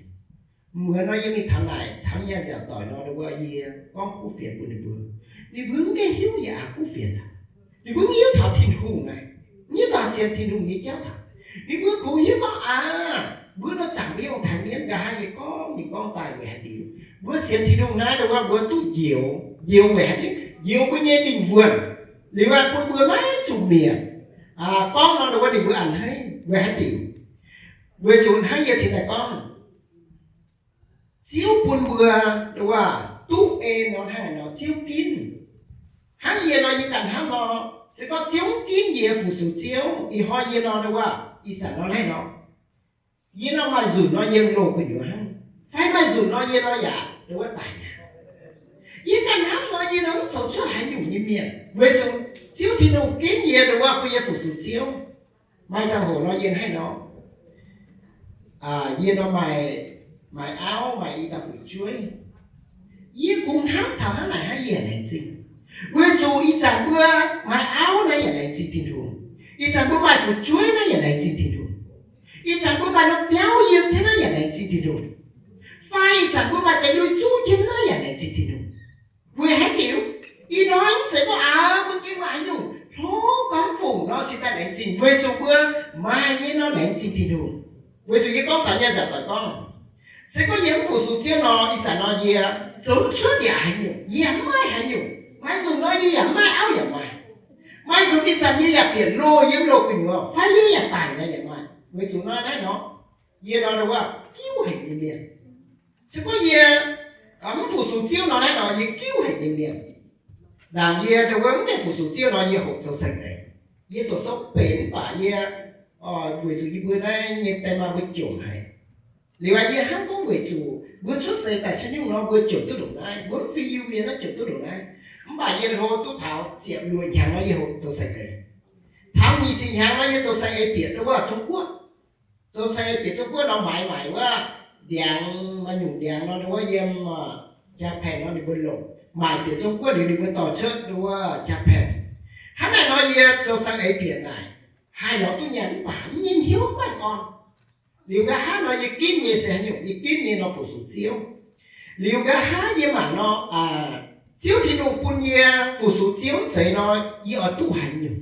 Muonz nor yie mingh taux naaic caux nyaanh nziaauc doic nor wuov yie gorngv kuv fienx bun ninh mbuo. Ninh mbuo mv gaengh hiuv yaac aqc kuv fienx aqv. Ninh mbuo mv hiuv taux Tin-Hungh naaic, mv hiuv taux sienx Tin-Hungh nyei jauv aqv. Ninh mbuo kungx hiuv gorngv aqv, mbuo nor zaangc mbuo yiem taaix mienv nqa'haav nyei gorngv mingh gorngv daaih weic haaix diuc. Mbuo sienx Tin-Hungh naaiv nduov wuov mbuo duqv njoux, njoux weic haaix diuc? Njoux mbuo nyei lingh wuonh. Liuz aqv bun mbuo maiv zuqc mietc. Gorngv nor nduov wuov ninh mbuo a'hneiv weic haaix diuc? Weic zuqc hnangv yie cingx daaih gorngv, Ziouv bun mbuo nduov wuov duqv en nor hnangv haaix nor Ziouv ginv. Hnangv yie nor yie ganh hnamv nor, se gorngv Ziouv mv ginv yie fu-sux Ziouv, ih hnoi yie nor nduov wuov ih zanc nor naaiv nor, yie nor maaih nzunc nor yie loz gu'nyuoz hnangv, fai maaih nzunc nor yie nor yaac nduov wuov daic aqv. Yie ganh hnamv nor yie nor mv zoux cuotv haaix nyungc nyei mienh, weic zuqc Ziouv Tin-Hungh ginv yie nduov wuov bun yie fu-sux Ziouv. Maaih ziangh hoc nor yie hnangv nor, yie nor maaih, maaih auv maaih i dauh fu'jueiv. Yie kungx hnamv taux hnangv naaic hnangv yie yaac laengz zingh. Weic zuqc ih zanc mbuo maaih auv naaiv yaac laengz zingh Tin-Hungh. Ih zanc mbuo maaih fu'jueiv naaiv yaac laengz zingh Tin-Hungh. Ih zanc mbuo maaih norm biauv yiem jienv naaiv yaac laengz zingh Tin-Hungh. Fai ih zanc mbuo maaih deix lui zuqv jienv naaiv yaac laengz zingh Tin-Hungh. Weic haaix diuc? Ih hnoi mv zeiz gorngv aav mbuo gengh maaih haaix nyungc hlo gorngv fungc nor cingx daaih laengz zingh, weic zuqc mbuo maaih nyei nor laengz zingh Tin-Hungh. Weic zuqc yie gorngv caux nyaanh nziaauc doic gorngv, se gorngv yie mv fu-sux Ziouv nor, ih zanc nor yie zoux mv cuotv yaac haaix nyungc, yie mv maaih haaix nyungc. Maaih nzunc nor yie yaac mv maaih auv yaac maaih. Maaih nzunc ih zanc yie yaac bieqc loh yiem loh gu'nyuoz fai yie yaac daic nor yaac maaih. Weic zuqc nor naaiv nor, yie nor wuov giuv haic nyei mienh. Se gorngv yie mv fu-sux Ziouv nor naaiv nor yie giuv haic nyei mienh. Ndaangc yie nduov wuov mv gaengh fu-sux Ziouv nor yie hoqc zoux saeng-eix. Yie doqc sou benx mv baac yie, weic zuqc yie mbuo naaiv nyei die maa mbuo jomc haic. Liuz aqv yie hnamv gorngv weic zuqc mbuo cuotv seix daaih cin nyungc nor mbuo jomc duqv ndongc naaiv, mbuo mv fih Iu-Mienh naaiv jomc duqv ndongc naaiv. Mv baac yie hlo duqv taux ziepc luoqc hnyangx nor yie hoqc zoux saeng-eix. Taux nyic ziepc hnyangx nor yie zoux saeng-eix bieqc nduov wuov Zong-Guoqv. Zoux saeng-eix bieqc Zong-Guoqv nor maaiz maaic wuov ndiangx, maaih nyungc ndiangx nor nduov wuov yiem Jaa^baeng nor ninh mbuo longc. Maaic bieqc Zong-Guoqv liuz ninh mbuo dorh cuotv nduov wuov Jaa^baeng. Hnangv naaic nor yie zoux saeng-eix bieqc naaic haih lorz duqv nyaanh mv baac yie nyei hnyouv maiv orn. Liuz nqa'haav nor yie ginv nyei se haaix nyungc? Yie ginv nyei nor fu-sux Ziouv. Liuz nqa'haav yie mangc nor, Ziouv Tin-Hungh bun yie fu-sux Ziouv mv zeiz nor yie oix duqv haaix nyungc.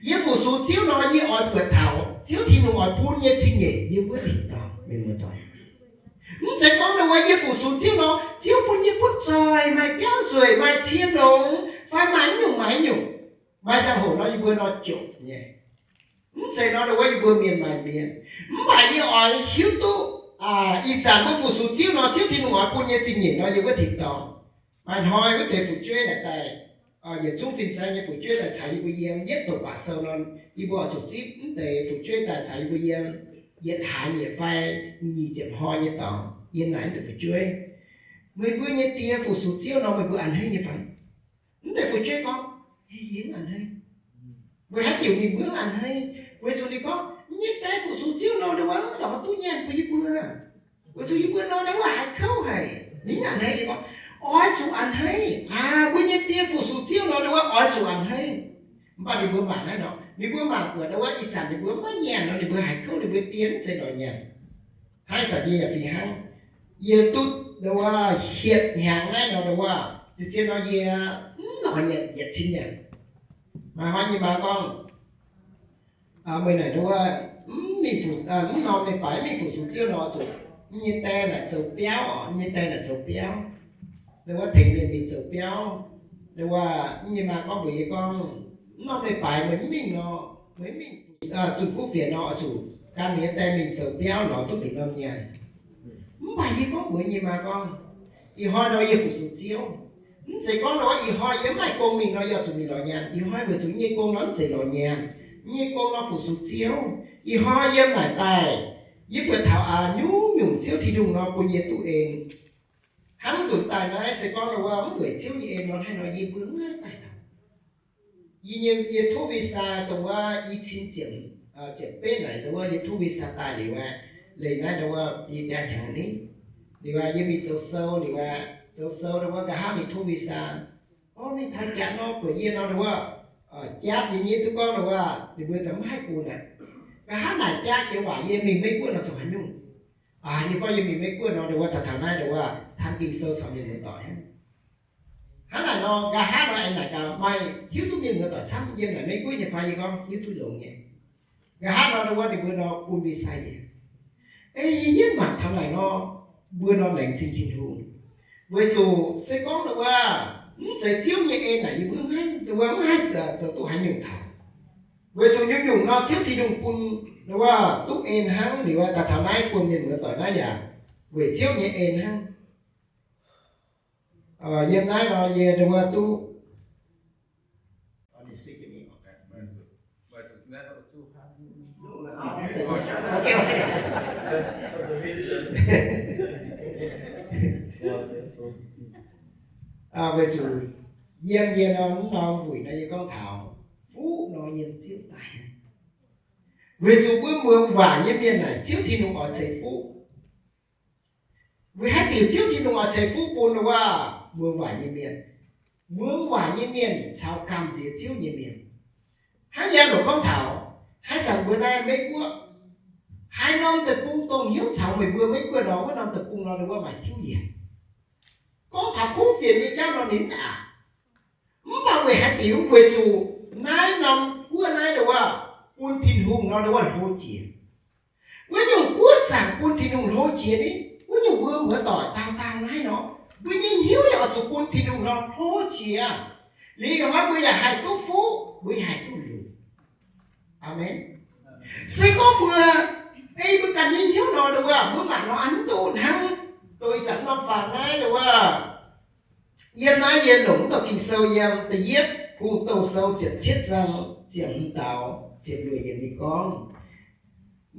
Yie fu-sux Ziouv nor yie oix buatc taux Ziouv Tin-Hungh oix bun nyei zingh nyeic yiem wuov tin-dorngh, mienh muoz-doic. Mv zeiz gorngv nduov wuov yie fu-sux Ziouv nor Ziouv bun yie butv zoih, maaih biauv nzueic, maaih cie longx, fai maaih haaix nyungc maaih haaix nyungc. Maaih ziangh hoc nor yie mbuo nor jomc nyei. Mv zeiz nor nduov wuov yie mbuo mienh maaih mienh. Mv baac yie oix hiuv duqv ih zanc mbuo fu-sux Ziouv nor Ziouv Tin-Hungh oix bun nyei zingh nyeic nor yiem wuov tin-dorngh. Maaih hnoi wuov deix fu'jueiv naaic daaih, yietc zungv fin-saeng nyei fu'jueiv daaih caux yie mbuo yiem, yietv doqc baac sou nor, yie mbuo oix zuqc zipv mv deix fu'jueiv daaih caux yie mbuo yiem, yietc hlaax nyieqc fai nyic ziepc hnoi nyei dorngx, yie naaic mv deix fu'jueiv, meih mbuo nyei die fu-sux Ziouv nor meih mbuo a'hneiv nyei fai? Mv deix fu'jueiv gorngv, yie mv a'hneiv. Weic haaix diuc ninh mbuo mv a'hneiv? Weic zuqc ninh gorngv, yie nyei die fu-sux Ziouv nor, ninh mbuo mv dorh duqv nyaanh bun yie mbuo. Weic zuqc yie mbuo nor, ninh mbuo haiz kouv haic. Ninh mv a'hneiv, yie gorngv, oix zuqc a'hneiv. Aa, mbuo nyei die fu-sux Ziouv nor, ninh mbuo oix zuqc a'hneiv. Mv baac ninh mbuo mangc naaiv nor, Ninh mbuo mangc buatc ndau wuov ih zanc ninh mbuo maiv nyanc nor, ninh mbuo haiz kouv, ninh mbuo dien mv zeiz lorz nyanc. Hnangv ih zanc yie yaac fih hnangv, yie duqv ndau wuov hietc hnyangx naaiv nor ndau wuov, zien-zien nor yie mv lorz nyanc yietc cin nyanc. Maaih hnoi nyei maa gorngv, meih naaic ndau wuov, mv mingh fu, mv norm meih baaix mv mingh fu-sux Ziouv nor zuqc, yie nyei die naaic zoux biauv oc, yie nyei die naaic zoux biauv. Ndau wuov tengx mienh mingh zoux biauv. Ndau wuov yie nyei maa gorngv mbuox yie gorngv, mv norm meih baaix meih mv mingh nor, meih mv mingh zunh kuv fienx nor oix zuqc gan meih nyei die mingh zoux biauv lorz duqv dingc norm nyanc. Mv baac yie gorngv mbuox yie nyei maa gorngv, ih hnoi nor yie fu-sux Ziouv. Mv zeiz gorngv nor ih hnoi yie mv maaih gong mingh nor yie zuqc mingh lorz nyanc. Ih hnoi weic zuqc yie nyei gong nor mv zeiz lorz nyanc. Yie nyei gong nor fu-sux Ziouv. Ih hnoi yiem naaic daaih, yie buatc taux aax nyungc-nyungc Ziouv Tin-Hungh nor bun yie duqv en. Hnangv nzunc daaih naaiv se gorngv nor wuov mv weic Ziouv nyei en nor, hnangv nor yie mbuo mv haih daaih taux. Yie nyei, yie tov visa dongh wuov i cin ziepc, ziepc betv naaic ndau wuov yie tov visa daaih liuz aqv. Leih naaiv ndau wuov biaa hnyangx ni. Liuz aqv, yie mingh zoux sou liuz aqv, zoux sou ndau wuov nqa'haav mingh tov visa. Orv, mingh taux jaax nor buatc yie nor ndau wuov, jaav yie nyei duqv gorngv ndau wuov ninh mbuo za'gengh mv haih bun aqv. Nqa'haav naaic biaa jiex waac yie mingh Meiv Guoqv nor zoux haaix nyungc? Yie gorngv yie mingh Meiv Guoqv nor ndau wuov daaih taux naaiv ndau wuov taan Ging-Sou caux mienh muoz-doic. Hnangv naaic nor nqa'haav nor aengx naaic gaax, maaih hiuv duqv mienh muoz-doic camv yiem naaic Meiv Guoqv nyei fai? Yie gorngv hiuv duqv longx nyei. Nqa'haav nor ndau wuov ninh mbuo nor bun mbuo sai yie. Ei yie yietv mangc taux naaic nor, mbuo nor laengz zingh Tin-Hungh. Weic zuqc se gorngv ndau wuov mv zeiz Ziouv nyei en naaic yie mbuo mv haih, ndau wuov mv haih zoux duqv haaix nyungc taux. Weic zuqc nyungc-nyungc nor Ziouv Tin-Hungh bun ndau wuov duqv en hnangv. Liuz aqv, daaih taux naaiv bun mienh muoz-doic naaiv yaac weic Ziouv nyei en hnangv. Yiem naaiv nor yie ndau wuov duqv weic zuqc yiem yie nor mv norm wuic nor yie gorngv taux fuqv nor yiem Ziouv daaih. Weic zuqc mbuo muangx waac nyei mienh naaic Ziouv Tin-Hungh oix ceix fuqv. Weic haaix diuc Ziouv Tin-Hungh oix ceix fuqv bun wuov muangx waac nyei mienh? Muangx waac nyei mienh caux gamh nziex Ziouv nyei mienh. Hnangv yie loc gorngv taux, haaix zanc mbuo naaiv Meiv Guoqv, haaix norm deic-bung dongh hnyouv caux meih mbuo Meiv Guoqv nor, wuov norm deic-bung nor wuov maaih tiuv yienc. Gorngv taux kuv fienx nyei jauv nor ninh mv aqc. Mv baac weic haaix diuc? Weic zuqc naaiv norm guoqv naaiv ndau wuov bun Tin-Hungh nor ndau wuov hlo jiex. Wuov nyungc guoqv zaangc bun Tin-Hungh hlo jiex ni. Wuov nyungc mbuo muoz-doic daauh daauh naaiv nor, mbuo nyei hnyouv yaac oix zuqc bun Tin-Hungh nor hlo jiex. Liuz ih hnoi mbuo yaac haih duqv fuqv, mbuo yaac haih duqv lunc. Aamen. Se gorngv mbuo, ei mbuo ganh nyei hnyouv nor ndau wuov, mbuo mangc nor a'hneiv doqc hnangv. Doix zanc nor faaux naaiv ndau wuov, yiem naaiv yie longc mv dauh Ging-Sou yiem Da'yietv Bung Douh Sou ziepc cietv zaang ziepc hmz daux ziepc luoqc yiemc ninh gorngv,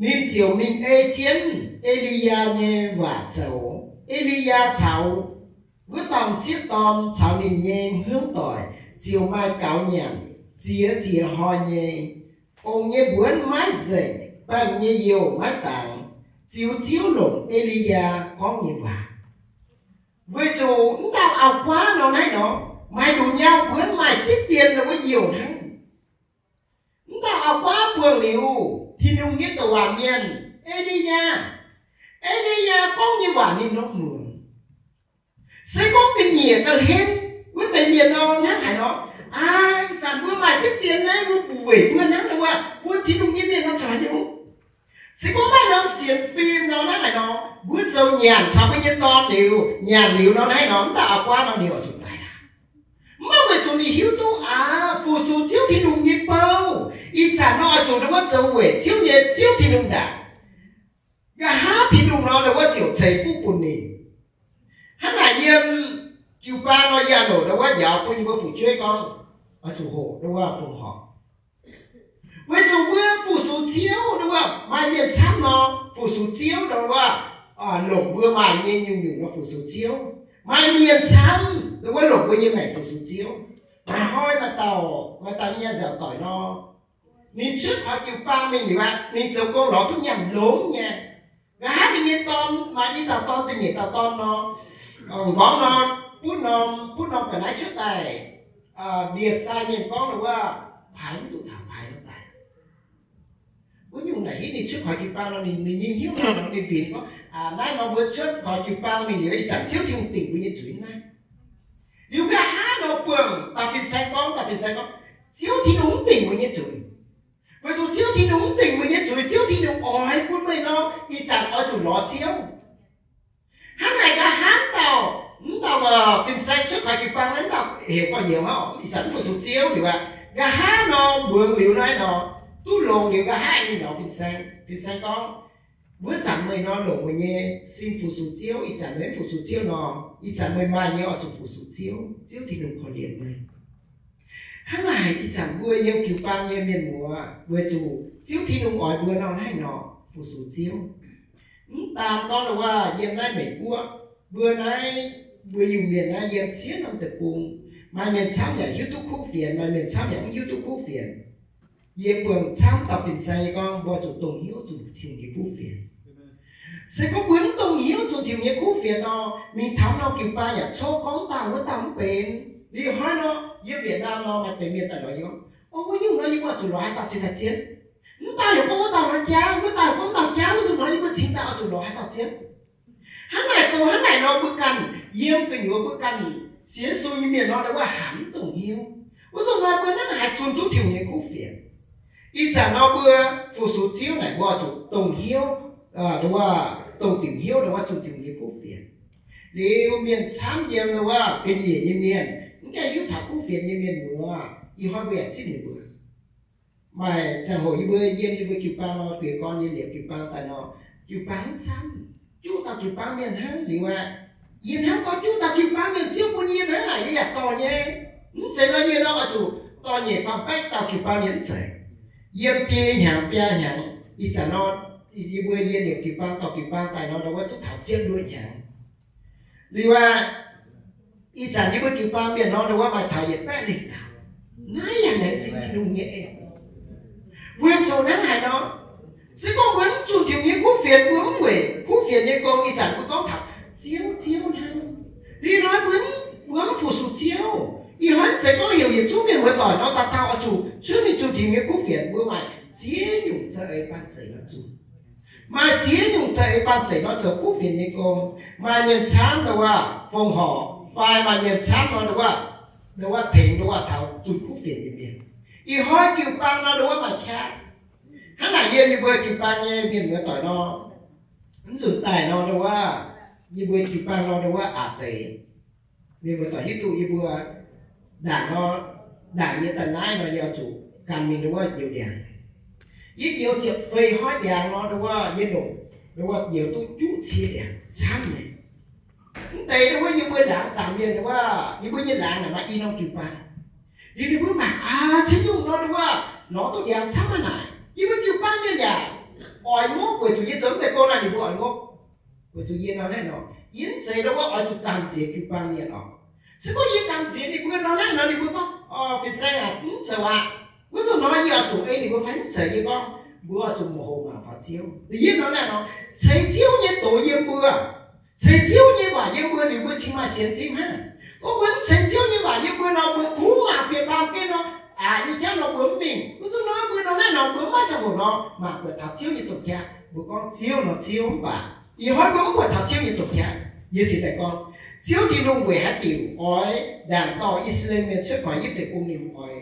ninh ziouc mingh ei jienv E^li^yaa nyei waac zoux. E^li^yaa caux wuov dauh m'sieqv dorn caux ninh nyei hmuangv doic ziouc maaih gaux nyanc ziex ziex hnoi nyei. Ong nyei mbuonv maiv nzengc, baengh nyei youh maiv dangx, ziux Ziouv longc E^li^yaa gorngv nyei waac. Weic zuqc mv dauh auv-guaav nor naaiv nor, maaih nduqc nyau mbuonv maaih diqv dien nor wuov youh hnangv. Mv dauh auv-guaav buangh liuz, Tin-Hungh nyei douc waac mienh, E^li^yaa, E^li^yaa gorngv nyei waac ninh nor muangx. Se gorngv ga'nyiec ga'hlen wuov deix mienh nor hnangv haaix nor, aa, ih zanc mbuo maaih diqv dien naaiv mbuo buic weic mbuo hnangv nor wuov, mbuo Tin-Hungh nyei mienh nor caux haaix nyungc? Se gorngv maaih norm sienx fim nor hnangv haaix nor, mbuo zoux nyanc caux mbuo nyei dorn liuz, nyanc liuz nor hnangv nor, mv dauh auv-guaav nor ninh oix zuqc daic aqv. Mv baac weic zuqc ninh hiuv duqv aqv, fu-sux Ziouv Tin-Hungh nyei bou, ih zanc nor oix zuqc ndau wuov zoux weic Ziouv nyei, Ziouv Tin-Hungh ndaangc. Nqa'haav Tin-Hungh nor ndau wuov ziouc ceix fuqv bun ninh. Hnangv naaic yiem jiu-baang nor yie loc ndau wuov njaaux bun yie mbuo fu'jueiv gorngv, oix zuqc hoqc ndau wuov fongc horc. Weic zuqc mbuo fu-sux Ziouv ndau wuov, maaih mienh camv nor fu-sux Ziouv ndau wuov, longc mbuo maaih nyei nyungc-nyungc nor fu-sux Ziouv. Maaih mienh camv ndau wuov longc mbuo nyei maengc fu-sux Ziouv. Maaih hnoi maaih dauh, maaih dauh mienh nziaauc doic nor, ninh cuotv taux jiu-baang mingh liuz aqv, ninh zoux gong lorz duqv nyanc longx nyei. Nqa'haav ninh nyei dorn, maaih i dauh dorn da'nyeic dauh dorn nor, m'nqorngv nor, butv norm, butv norm ga'naaiv cuotv daaih, ndie-sai mienh gorngv nor wuov, paaix mv duqv taux paaix nor daic. wuov nyungc naaic hitv ninh cuotv kaux jiu-baang nor, ninh, ninh nyei hnyouv nor, ninh winx gorngv, naaiv nor mbuo cuotv kaux jiu-baang mingh liuz, ih zanc Ziouv Tin-Hungh dingc mbuo nyei zuiz naaiv. Liuz nqa'haav nor buangh dauh fin-saeng gorngv, dauh fin-saeng gorngv, Ziouv Tin-Hungh mv dingc meih nyei zuiz. Weic zuqc Ziouv Tin-Hungh mv dingc meih nyei zuiz, Ziouv Tin-Hungh oix bun meih nor, ih zanc oix zuqc lorz Ziouv. Hnangv naaic nqa'haav dauh, mv dauh fin-saeng cuotv kaux jiu-baang naaiv, dauh heuc gorx-youz hnangv, ih zanc mv fu-sux Ziouv liuz aqv. Nqa'haav nor mbuangz liuz naaiv nor, duqv longx liuz nqa'haav ninh lorz fin-saeng. Fin-saeng gorngv, wuov zanc meih nor longc meih nyei sin fu-sux Ziouv, ih zanc meih mv fu-sux Ziouv nor, ih zanc meih maaih nyei oix zuqc fu-sux Ziouv. Ziouv Tin-Hungh korv-lienh meih. Hnangv naaic ih zanc mbuo yiem jiu-baang nyei mienh muoz, weic zuqc Ziouv Tin-Hungh oix mbuo nor naaiv nor fu-sux Ziouv. Mv daan gorngv wuov yiem naaiv Meiv Guoqv, mbuo naaiv, mbuo Iu-Mienh naaiv yiem ziex norm deic-bung, maaih mienh camv yaac hiuv duqv kuv fienx, maaih mienh camv yaac mv hiuv duqv kuv fienx. Yie buangh camv dauh fin-saeng nyei gorngv, mbuo zuqc dongh hnyouv zuqc Tin-Hungh nyei kuv fienx. Se gorngv mbuo mv dongh hnyouv zuqc Tin-Hungh nyei kuv fienx nor, mingh taux norm jiu-baang yaac cov gorngv dauh wuov dauh mv benx. Liuz hnoi nor, yiem Việt Nam nor maaih deix mienh daaih lorz yie gorngv, o, wuov nyungc nor yie mbuo zuqc lorz haaix dauh cingx daaih zien? Mv dauh yaac gorngv wuov dauh nor jauv, wuov dauh yaac gorngv dauh jauv, wuov zuqc nor yie mbuo cingx daaih oix zuqc lorz haaix dauh zien? Hnangv naaic zoux hnangv naaic nor mbuo ganh yiem gu'nyuoz mbuo ganh sienx Yesu nyei mienh nor, ndau wuov hanc mv dongh hnyouv. Wuov zuqc nor mbuo hnangv haaix zunh duqv Tin-Hungh nyei kuv fienx. Ih zanc nor mbuo fu-sux Ziouv naaic mbuo zuqc dongh hnyouv, ndau wuov dongh diuc hnyouv ndau wuov zunh Tin-Hungh nyei kuv fienx. Liuz mienh camv yiem ndau wuov ga'nyiec nyei mienh, mv gaengh hiuv taux kuv fienx nyei mienh muoz, ih hnoi mbuo yaac zipv ninh mbuo. Maaih ziangh hoc yie mbuo yiem yie mbuo jiu-baang nor, bieqc gorn yie liepc jiu-baang daaih nor, jiu-baang mv camv, juqv dauh jiu-baang mienh hnangv liuz aqv. Yie hnamv gorngv juqv dauh jiu-baang mienh Ziouv bun yie hnangv naaic yie yaac dorh nyei. Mv zeiz nor yie nor oix zuqc dorh nyeic faam baeqv dauh jiu-baang mienh mv zeiz. Yiem biei hnyangx biaa hnyangx ih zanc nor, yie mbuo yiem liepc jiu-baang dorh jiu-baang daaih nor, ndau wuov duqv taux ziepc luoqc hnyangx. Liuz aqv, ih zanc yie mbuo jiu-baang mienh nor, ndau wuov maaih taux yietc baeqv lengh dauh. Naaiv yaac laengz zingh Tin-Hungh nyei eix. Mbuo zoux hnangv haaix nor? Se gorngv mbuo mv zunh Tin-Hungh nyei kuv fienx, mbuo mv weic kuv fienx nyei gong, ih zanc mbuo gorngv taux Ziouv, Ziouv hnangv. Liuz hnoi mbuo, mbuo mv fu-sux Ziouv. Ih hnoi mv zeiz gorngv heuc yietc zungv mienh muoz-doic nor, dauh dauh oix zuqc cuotv mingh zunh Tin-Hungh nyei kuv fienx. Mbuo maaih ziex nyungc za'eix banh zeic nor zunh. Maaih ziex nyungc za'eix banh zeic nor zoux kuv fienx nyei gong. Maaih mienh camv ndau wuov fongc horc, fai maaih mienh camv nor ndau wuov, ndau wuov tengx ndau wuov taux zunh kuv fienx nyei mienh. Ih hnoi jiu-baang nor ndau wuov maaih qaqv. Hnangv naaic yiem yie mbuo jiu-baang nyei mienh muoz-doic nor, mv nzunc daaih nor ndau wuov, yie mbuo jiu-baang nor ndau wuov aqc deix. Mienh muoz-doic hiuv duqv yie mbuo ndaangc nor, ndaangc yie daaih naaiv nor yie oix zuqc gan mingh ndau wuov njoux ndiangx. Yie njoux ziepc feix hnoi ndiangx nor ndau wuov yie longc ndau wuov njoux duqv juqv cie ndiangx camv nyei. Mv deix ndau wuov yie mbuo laangz zaangc mienh ndau wuov, yie mbuo nyei laangz naaic maaih i norm jiu-baang. Liuz ninh mbuo mangc aac, cin nyungc nor ndau wuov lorz duqv ndiangx camv aqv naaic. Yie mbuo jiu-baang mienh yaac oix ngopv, weic zuqc yie zoux mv deix gong naaic ninh mbuo oix ngopv. Weic zuqc yie nor naaiv nor, yie mv zeiz ndau wuov oix zuqc gamh nziex jiu-baang mienh oc. Se gorngv yie gamh nziex ninh mbuo nor naaiv nor, ninh mbuo gorngv, o, fin-saeng aac, mv zoux aqv. Wuov zanc nor yie oix zuqc ei ninh mbuo fai mv zeiz, yie gorngv mbuo oix zuqc hoqc mangc faaux Ziouv. Yie nor naaiv nor, ceix Ziouv nyei doz yiem mbuo, ceix Ziouv nyei waac yiem mbuo liuz mbuo cingx maaih sienx fim hnangv. Gorngv mbuo mv ceix Ziouv nyei waac yiem mbuo nor, mbuo kungx mangc bieqc baamh gen nor, aqc nyei jauv nor mbuo mv mingh. Wuov zanc nor mbuo nor naaiv nor mbuo mv maaih ziangh hoc nor mangc buatc taux Ziouv nyei domh qaqv. Mbuo gorngv Ziouv nor Ziouv mv baac ih hnoi mbuo mv buatc taux Ziouv nyei domh qaqv. Yie cingx daaih gorngv, Ziouv Tin-Hungh weic haaix diuc oix ndaangc dorh I^saa^laa^en Mienh cuotv koi Yipv Deic-Bung, ninh oix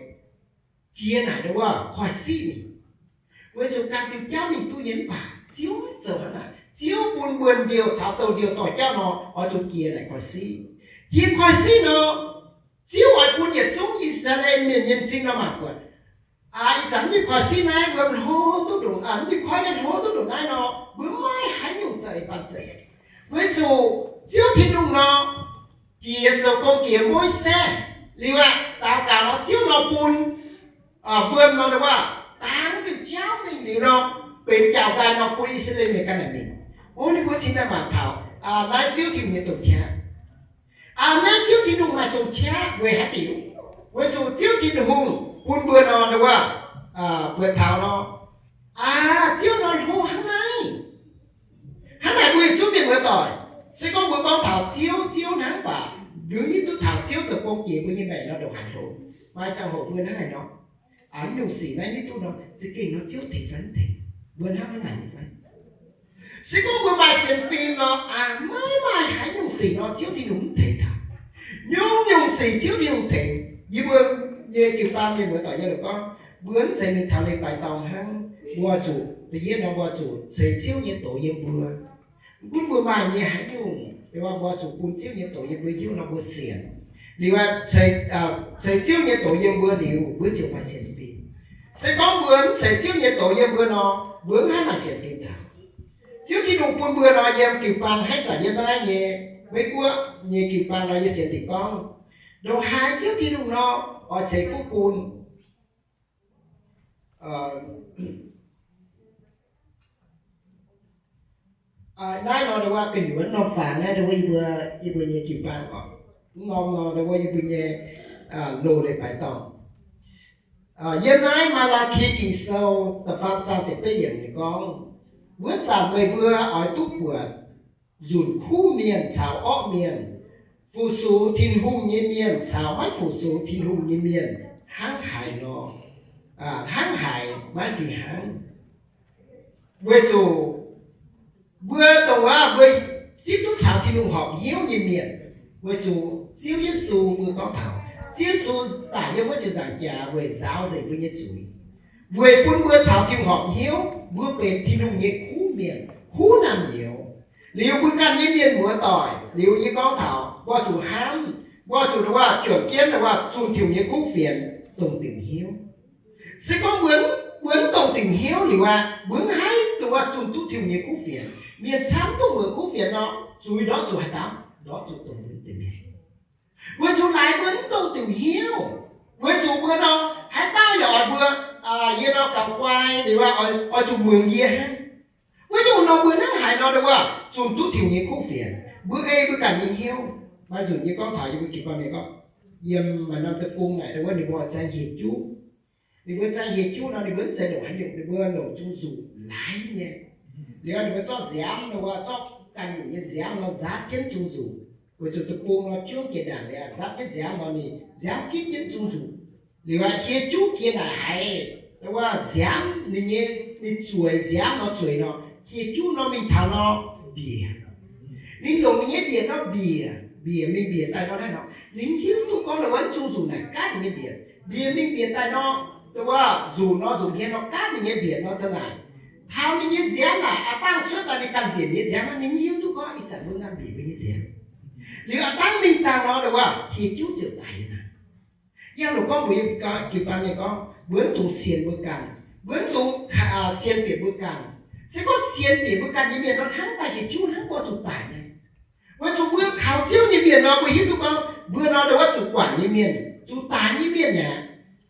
jiex naaic ndau wuov koiv-siqv mingh? Weic zuqc ganh diuh jauv mingh duqv nyei mv baac Ziouv mv zoux hnangv naaic. Ziouv bun buonc-ndiouh caux douh ndiouh dorh jauv nor oix zuqc jiex naaic koiv-siqv. Jiex koiv-siqv nor, Ziouv oix bun yietc zungv I^saa^laa^en Mienh nyei m'zing nor mangc buatc, ih zanc mv diuh koiv-siqv naaiv mbuo hlo duqv ndongc, mv diuh koiv naaiv hlo duqv ndongc naaiv nor, mbuo maiv haaix nyungc za'eix banh zeic. Weic zuqc Ziouv Tin-Hungh nor, jiex zoux gong jiex Mose liuz aqv, daux gaux nor Ziouv nor bun wuom nor ndau wuov, dangx diuh jauv mingh liuz nor, benx jauv-nqaai nor bun I^saa^laa^en Mienh ganh naaic mingh. O, ninh mbuo cingx daaih mangc taux naaiv Ziouv Tin-Hungh nyei domh qaqv. Aa, naaiv Ziouv Tin-Hungh maaih domh qaqv weic haaix diuc? Weic zuqc Ziouv Tin-Hungh bun mbuo nor ndau wuov, buatc taux nor, aa, Ziouv nor hlo hnangv naaiv. Hnangv naaic mbuo yietc zungv mienh muoz-doic, se gorngv mbuo gorngv taux Ziouv, Ziouv hnangv baac ndui hiuv duqv taux Ziouv zoux gong jiex mbuo nyei maengc nor ndongc haaix hlo. Maaih ziangh hoc mbuo hnangv haaix nor, aa, nyungc sic naaiv hiuv duqv nor, za'gengh nor Ziouv tengx fai mv tengx? Mbuo hnangv naaic nyei fai? Se gorngv mbuo maaih sienx fim nor, maiv maaih haaix nyungc sic nor Ziouv Tin-Hungh mv tengx taux. Nyungc-nyungc sic Ziouv Tin-Hungh tengx. Yie mbuo nyei jiu-baang mienh muoz-doic yiem la'gorngv, mbuo mv zeiz mingh taux leiz-baaix dorngx hnangv. Mbuo zuqc, da'yietv nor mbuo zuqc ceix Ziouv nyei doz yiem mbuo. Mv gunv mbuo maaih nyei haaix nyungc, mbuo zuqc bun Ziouv nyei doz yiem mbuo hnyouv nor mbuo sienx. Liuz, ceix Ziouv nyei doz yiem mbuo liuz, mbuo ziouc maaih sienx fim. Se gorngv mbuo mv ceix Ziouv nyei doz yiem mbuo nor, mbuo mv haih maaih sienx fim taux. Ziouv Tin-Hungh bun mbuo nor, yiem jiu-baang haaix zanc yiem naaiv nyei Meiv Guoqv nyei jiu-baang nor, yie sienx dingc gorngv, ndongc haaix Ziouv Tin-Hungh nor, oix ceix fuqv bun. Naaiv nor, ndau wuov gu'nyuoz norm fangx naaiv, ndau wuov yie mbuo, yie mbuo nyei jiu-baang oc. Mv norm nor, ndau wuov yie mbuo nyei loz-leiz-baaix dorngh. Yiem naaiv Maa^laa^ki Ging-Sou da'faam zaang ziepc betv yiemc ninh gorngv, wuov zanc meih mbuo oix duqv buatc nzunc kuv mienh caux orqv mienh, fu-sux Tin-Hungh nyei mienh caux maiv fu-sux Tin-Hungh nyei mienh hnangv haaix nor, hnangv haaix maiv fih hnangv. Weic zuqc mbuo dongh wuov mbuo zipv duqv caux Tin-Hungh horpc hnyouv nyei mienh, weic zuqc Ziouv Yesu mbuo gorngv taux, Ziouv Yesu daic yiem wuov ziepc nzaangc jaax weic nzaaux nzengc mbuo nyei zuiz, weic bun mbuo caux Tin-Hungh horpc hnyouv, mbuo benx Tin-Hungh nyei kuv mienh, kuv naamh nyouz. Liuz mbuo ganh nyei mienh muoz-doic, liuz yie gorngv taux mbuo zuqc hnamv, mbuo zuqc ndau wuov juangc jienv ndau wuov zunh Tin-Hungh nyei kuv fienx, dongh diuc hnyouv. Se gorngv mbuo, mbuo mv dongh diuc hnyouv liuz aqv, mbuo mv haih ndau wuov zunh duqv Tin-Hungh nyei kuv fienx. Mienh camv duqv muangx kuv fienx nor, zuiz ndortv zuqc haaix dauh? Ndortv zuqc dongh mbuo mv deix mienh. Weic zuqc naaic mbuo mv dongh diuc hnyouv. Weic zuqc mbuo nor, haaix dauh yaac oix mbuo, yie nor gaux guai liuz aqv, oix zuqc muangx yie hnangv. Wuov nyungc nor mbuo hnangv haaix nor ndau wuov zunh duqv Tin-Hungh nyei kuv fienx, mbuo ei mbuo ganh nyei hnyouv. Maaih nzunc yie gorngv caux yie mbuo jiu-baang mienh gorngv, yiem maaih norm deic-bung naaic ndau wuov ninh mbuo zaeng hieh juv. Ninh mbuo zaeng hieh juv nor ninh mbuo mv zeiz longc haaix nyungc, ninh mbuo longc zung nzuqc laaix nyei. Liuz ninh mbuo zorqv nziaamv nor, zorqv ganh nyungc nyei nziaamv nor nzaapv jienv zung nzuqc. Weic zuqc deic-bung nor juangv jiex ndaangc liuz, nzaapv jienv nziaamv nor ninh nziaamv gitv jienv zung nzuqc. Liuz aqv, hieh juv jiex naaic haiz, wuov nziaamv ninh nyei, ninh zueiz nziaamv nor zueiz nor, hieh juv nor mingh taux nor mbiec. Ninh longc ninh nyei mbiec nor mbiec, mbiec mingh mbiec daaih nor naaiv nor, ninh hiuv duqv gorngv wuov zung nzuqc naaic gaatv ninh nyei mbiec. Mbiec mingh mbiec daaih nor, wuov nzuqc nor, nzuqc hmien nor gaatv ninh nyei mbiec nor za'naaic, taux ninh nyei nziaamv naaic aav dangh cuotv daaih ninh ganh mbiec nyei nziaamv, ninh hiuv duqv gorngv ih zanc mbuo ganh mbiec mbuo nyei nziaamv. Liuz aav dangh mingh dangh nor, wuov hieh juv ziouc daic nyei naaic. Yie longc gorngv mbuox yie jiu-baang mienh gorngv, mbuo mv dungx sienx mbuo ganh, mbuo mv dungx sienx bieqc mbuo ganh. Se gorngv sienx bieqc mbuo ganh nyei mienh nor, hnangv daaih hieh juv hnangv mbuo zuqc daic nyei. Weic zuqc mbuo kaux Ziouv nyei mienh nor, mbuo hiuv duqv gorngv mbuo nor ndau wuov zuqc guangc nyei mienh, zuqc daic nyei mienh aqv.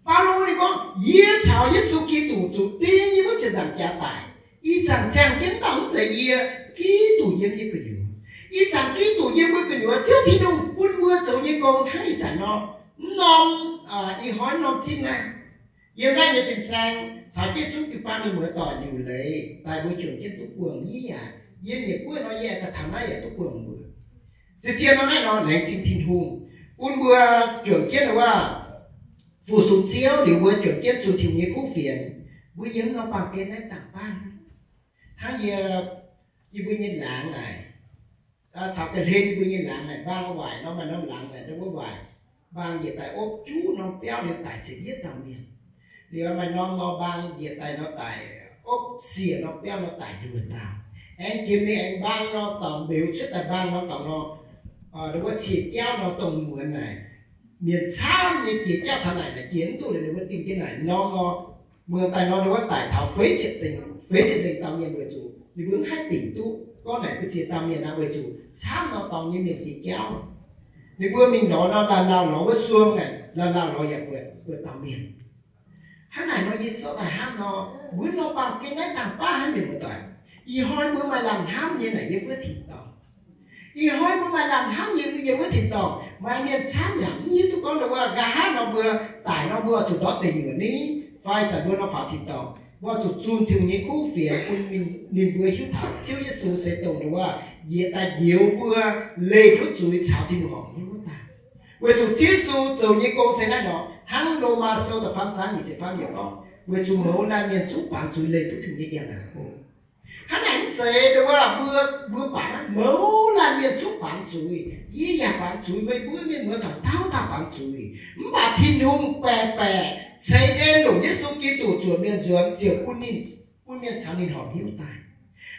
Baulo ninh gorngv, yie caux Yesu Giduc zuqc ding yiem wuov ziepc nzaangc jaax daic. Ih zanc ziangh jienv dauh mv zeiz yie, Giduc yiem yie gu'nyuoz. Ih zanc Giduc yiem mbuo gu'nyuoz, Ziouv Tin-Hungh bun mbuo zoux nyei gong hnangv ih zanc nor, mv norm, ih hnoi mv norm zipv naaiv, yiem naaiv nyei fin-saeng caux jienv zungv jiu-baang mienh muoz-doic liuc leiz daaih mbuo juangc jienv duqv buangh yie yaac, yiem yietc guoqv nor yie aengx daaih taux naaiv yaac duqv buangh mbuo. Zien-zien nor naaiv nor laengz zingh Tin-Hungh bun mbuo juangc jienv wuov fu-sux Ziouv liuz mbuo juangc jienv zunh Tin-Hungh nyei kuv fienx. Mbuo yiem norm baamh gen naaiv dangh baav hnangv yie, yie mbuo nyei laangz naaic, caux ga'hlen yie mbuo nyei laangz naaic, mbaang waaic nor, maaih norm laangz naaic ndau wuov waaic, mbaang njiec daaih opv juv norm biauv liuz daic ziepc yietv dauh mienh. Liuz maaih norm nor mbaang njiec daaih nor daic opv siec norm biauv nor daic luoqc dauh. Aengx jiex mingh aengx mbaang nor dorngx mbeux cuotv daaih mbaang nor dorngx nor, ndau wuov cie jauv nor dongh muonz naaic, mienh camv nyei jiex jauv taux naaic naaic jiex mv duqv liuz ninh mbuo dingh jienv naaic norm nor, muonz daaih nor ndau wuov daic taux feix ziepc dengh, feix ziepc dengh dauh mienh weic zuqc ninh mbuo mv haih dingc duqv gorngv naaic mbuo ziex dauh mienh aqv, weic zuqc camv nor dorngx nyei mienh jiex jauv. Ninh mbuo mingh lorz nor, laanh lauh lorz wuov suong naaic, laanh lauh lorz yaac buatc, buatc dauh mienh. Hnangv naaic nor yie zorqv daaih hnamv nor, mbuo norm baamh gen naaiv dangh baav hnangv mienh muoz-doic. Ih hnoi mbuo maaih lamh hnamv nyei naaic yiem wuov tin-dorngh. Ih hnoi mbuo maaih lamh hnamv nyei yiem wuov tin-dorngh, maaih mienh camv yaac mv hiuv duqv gorngv ndau wuov nqa'haav nor mbuo daic nor mbuo zuqc ndortv deic nyuoqc ni, fai zanc mbuo nor faaux tin-dorngh. Mbuo zuqc zunh Tin-Hungh nyei kuv fienx bun ninh mbuo hiuv taux Ziouv Yesu se dongh ndau wuov njiec daaih njoux mbuo, leih duqv zuiz caux Tin-Hungh horpc hnyouv wuov dauh. Weic zuqc Ziouv Yesu zoux nyei gong se naaiv nor, hnangv Lomaa Sou da'faam zaang nyic ziepc faam yiemc gorngv, Weic zuqc mouz laanh mienh zungv baamz zuiz leih duqv Tin-Hungh nyei ndiangx-hnaangx hlo. Hnangv naaic mv zeiz ndongc wuov mbuo, mbuo baamz, mouz laanh mienh zungv baamz zuiz, yie yaac baamz zuiz, meih mbuo mienh muoz dauh dauh dauh baamz zuiz. Mv baac Tin-Hungh baeqc baeqc ceix en longc Yesu Giduc zuotc mienh nzuonx ziouc bun ninh, bun mienh caux ninh horpc hnyouv daaih.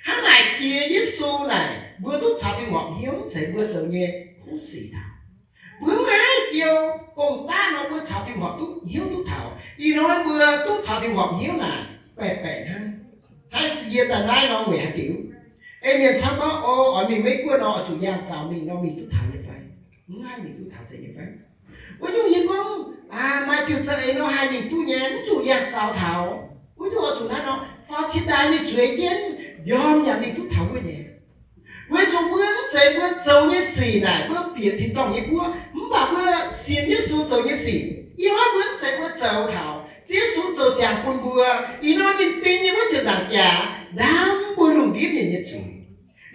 Hnangv naaic jiex Yesu naaic mbuo duqv caux Tin-Hungh horpc hnyouv mv zeiz mbuo zoux nyei kuv sic taux. Mbuo maiv fiou gong-daqv nor mbuo caux Tin-Hungh horpc duqv hnyouv duqv taux. Ih hnoi mbuo duqv caux Tin-Hungh horpc hnyouv naaic baeqc baeqc hnangv. Hnangv yie daaih naaiv nor weic haaix diuc? Ei mienh camv gorngv, o, oix mingh Meiv Guoqv nor oix zuqc yangh zaux mingh nor mingh duqv taux nyei fai? Mv haih mingh duqv taux zeiz nyei fai? Wuov nyungc yie gorngv, maaih diuc za'eix nor haih mingh duqv nyei, mv zuqc yangh zaux taux. Wuov nyungc oix zuqc hnangv nor, faaux cingx daaih mingh zueiz jienv, njormh yaac mingh duqv taux wuov nyei. Weic zuqc mbuo mv zeiz mbuo zoux nyei sic naaic mbuo bieqc tin-dorngh nyei guoqv, mv baac mbuo sienx Yesu zoux nyei sic. Ih hnoi mbuo mv zeiz mbuo zoux taux, Ziouv Yesu zoux ziangx bun mbuo. Ih hnoi ninh ding nyei wuov ziepc nzaangc jaax ndaam mbuo lungh ndiev mienh nyei zuiz.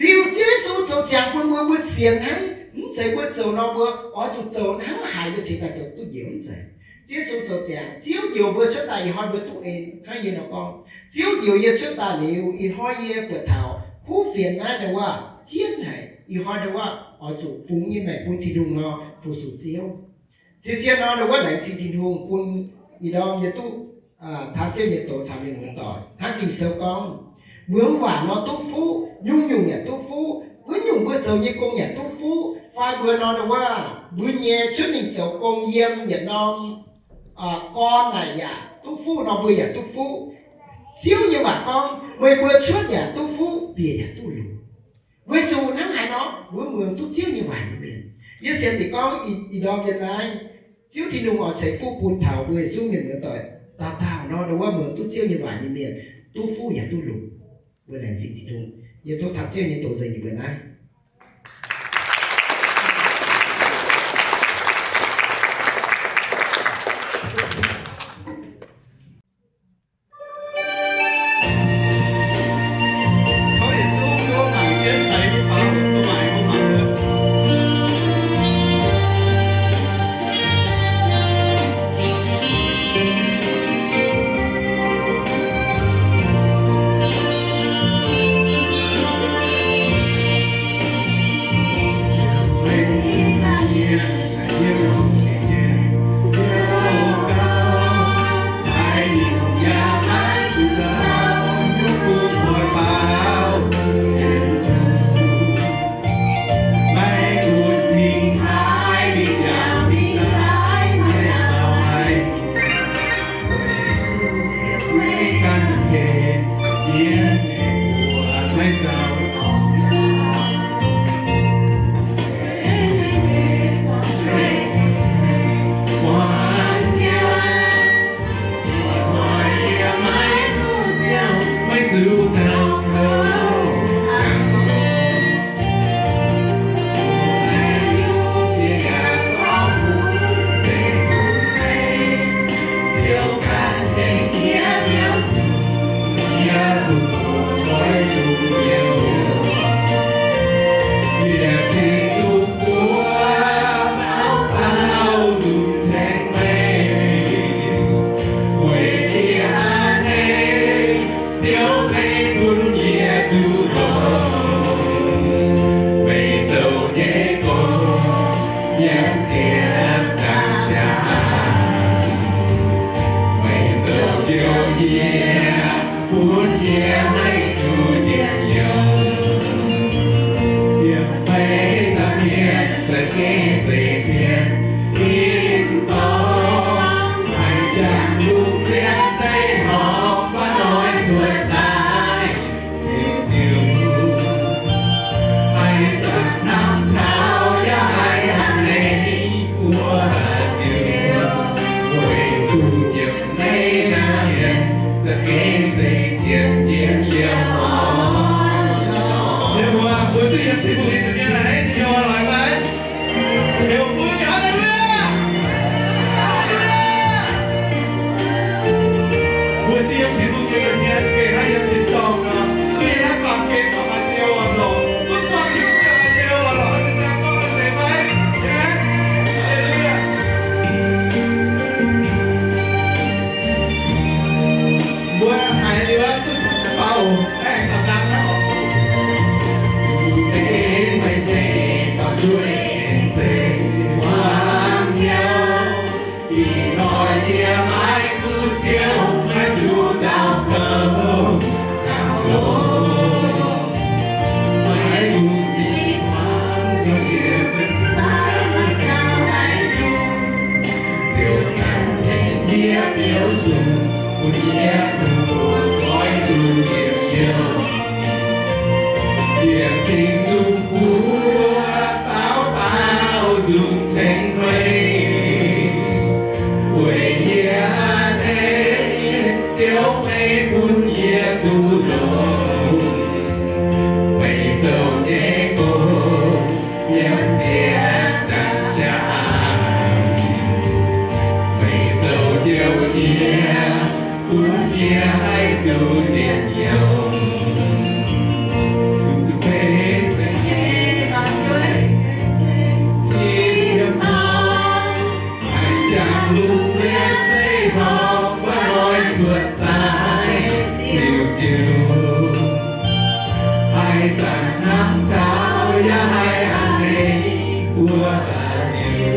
Liuz Ziouv Yesu zoux ziangx bun mbuo, mbuo sienx hnangv, mv zeiz mbuo zoux nor mbuo oix zuqc zoux hnangv haaix mbuo cingx daaih zoux duqv njoux, mv zeiz. Ziouv Yesu zoux ziangx, Ziouv njoux mbuo cuotv daaih ih hnoi mbuo duqv en. Hnangv yie nor gorngv, Ziouv njoux yie cuotv daaih liuz, ih hnoi yie buatc taux kuv fienx naaiv ndongc wuov jienv haic. Ih hnoi ndongc wuov oix zuqc fungx nyei maengc bun Tin-Hungh nor fu-sux Ziouv. Zien-zien nor ndongc wuov laengz zingh Tin-Hungh bun ih ndorm yie duqv taanx Ziouv nyei doz caux mienh muoz-doic. Hnangv Ging-Sou gorngv, mbuo mv waac nor duqv fuqv, nyungc-nyungc yaac duqv fuqv. Wuov nyungc mbuo zoux nyei gong yaac duqv fuqv. Fai mbuo nor ndongc wuov, mbuo nyei cuotv mingh zoux gong yiem yietc norm gorn naaic yaac duqv fuqv nor mbuo yaac duqv fuqv. Ziouv nyei waac gorngv, meih mbuo cuotv yaac duqv fuqv, bieqc yaac duqv longx. Weic zuqc hnangv haaix nor mbuo muangx duqv Ziouv nyei waac nyei mienh. Yie sienx dingc gorngv ih ndorm yiem naaiv, Ziouv Tin-Hungh oix ceix fuqv bun taux mbuo yietc zungv mienh muoz-doic. Dauh dauh nor ndongc wuov muangx duqv Ziouv nyei waac nyei mienh duqv fuqv yaac duqv longx. Mbuo laengz zingh Tin-Hungh. Yie tov taanx Ziouv nyei doz nzengc yie mbuo naaiv.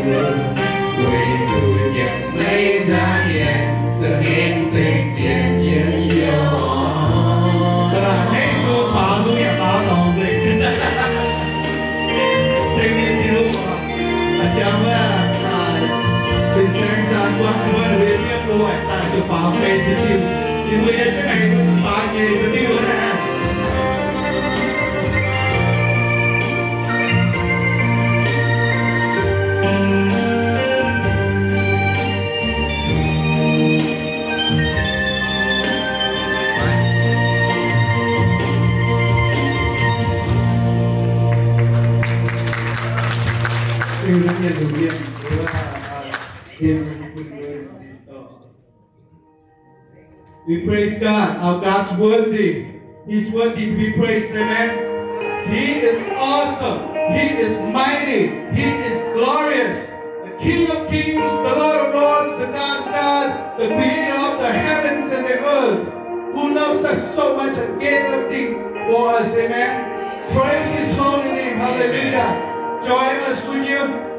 Weic zuqc nyiemc maiv nzaanx yie, za'gengh ceng sienx yie youh. Hneiv nzung faaux nzung yaac faaux dorngx nzengc. Ceng mienh Tin-Hungh, jangx wuov, fin-saeng zaang guanh wuov, ninh mbuo yietv mbuo daaih zuqc faaux feix ziepc diuh. Ninh mbuo yiem jienv maengx faaux nyeic ziepc diuh wuov naaiv. We praise God. Our God's worthy. He's worthy to be praised. Amen. He is awesome. He is mighty. He is glorious. The King of kings, the Lord of lords, the God of gods, the creator of the heavens and the earth, who loves us so much and gave everything for us. Amen. Praise his holy name. Hallelujah. Join us, would you?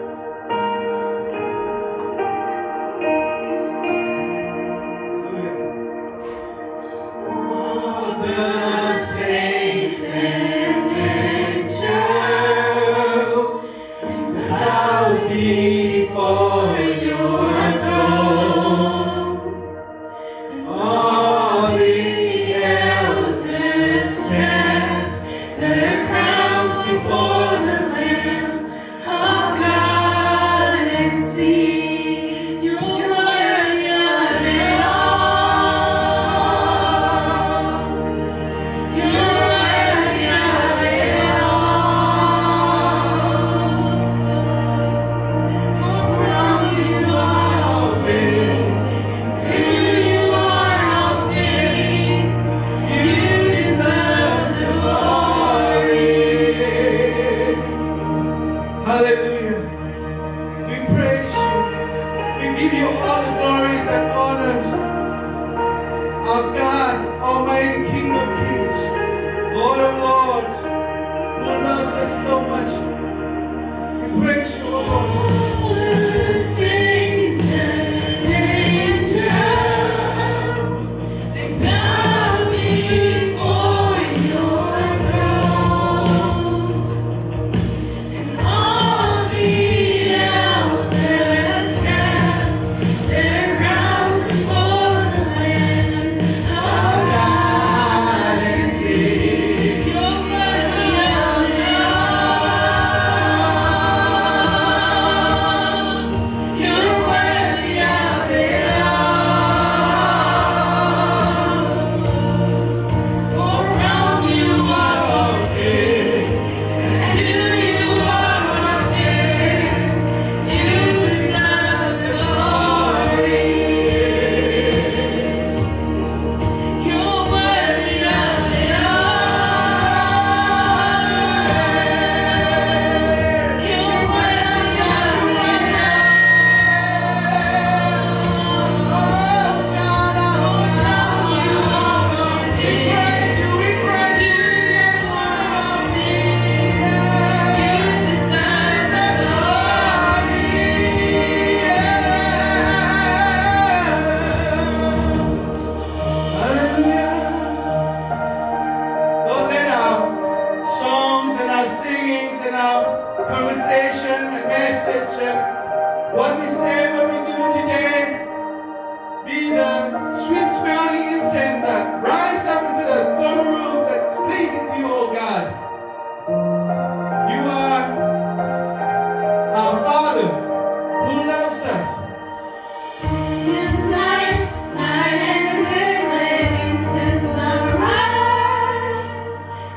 All the saints and angels bow before your throne. All the elders cast their crowns before the Lamb of God and sing, you're worthy of it all. You're worthy of it all. For from you are all things, to you are all things. You deserve the glory. Hallelujah. We praise you. We give you all the glories and honors. Our God, Almighty King of kings, Lord of lords, who loves us so much. We praise you, O Lord. Saints and angels, they bow before your throne. And all the elders cast their crowns before the Lamb of God and sing, you're worthy of it all. You're worthy of it all. For from you are all things, and to you are all things. You deserve the glory. You're worthy of it all. You're worthy of it all. Oh God, oh God, oh God. We praise you, we praise you, we exalt you. You deserve the glory. Hallelujah. Lord, let our songs and our singings and our conversation and message and what we say, what we do today be the sweet smelling incense that rise up into the throne room that's pleasing to you, O God. You are our Father who loves us. Day and night, night and day, let incense arise.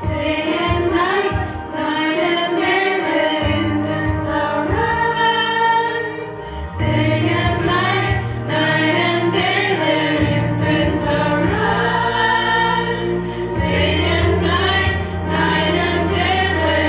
Day and night, night and day, let incense arise. Day and night, night and day, let incense arise. Day and night, night and day, let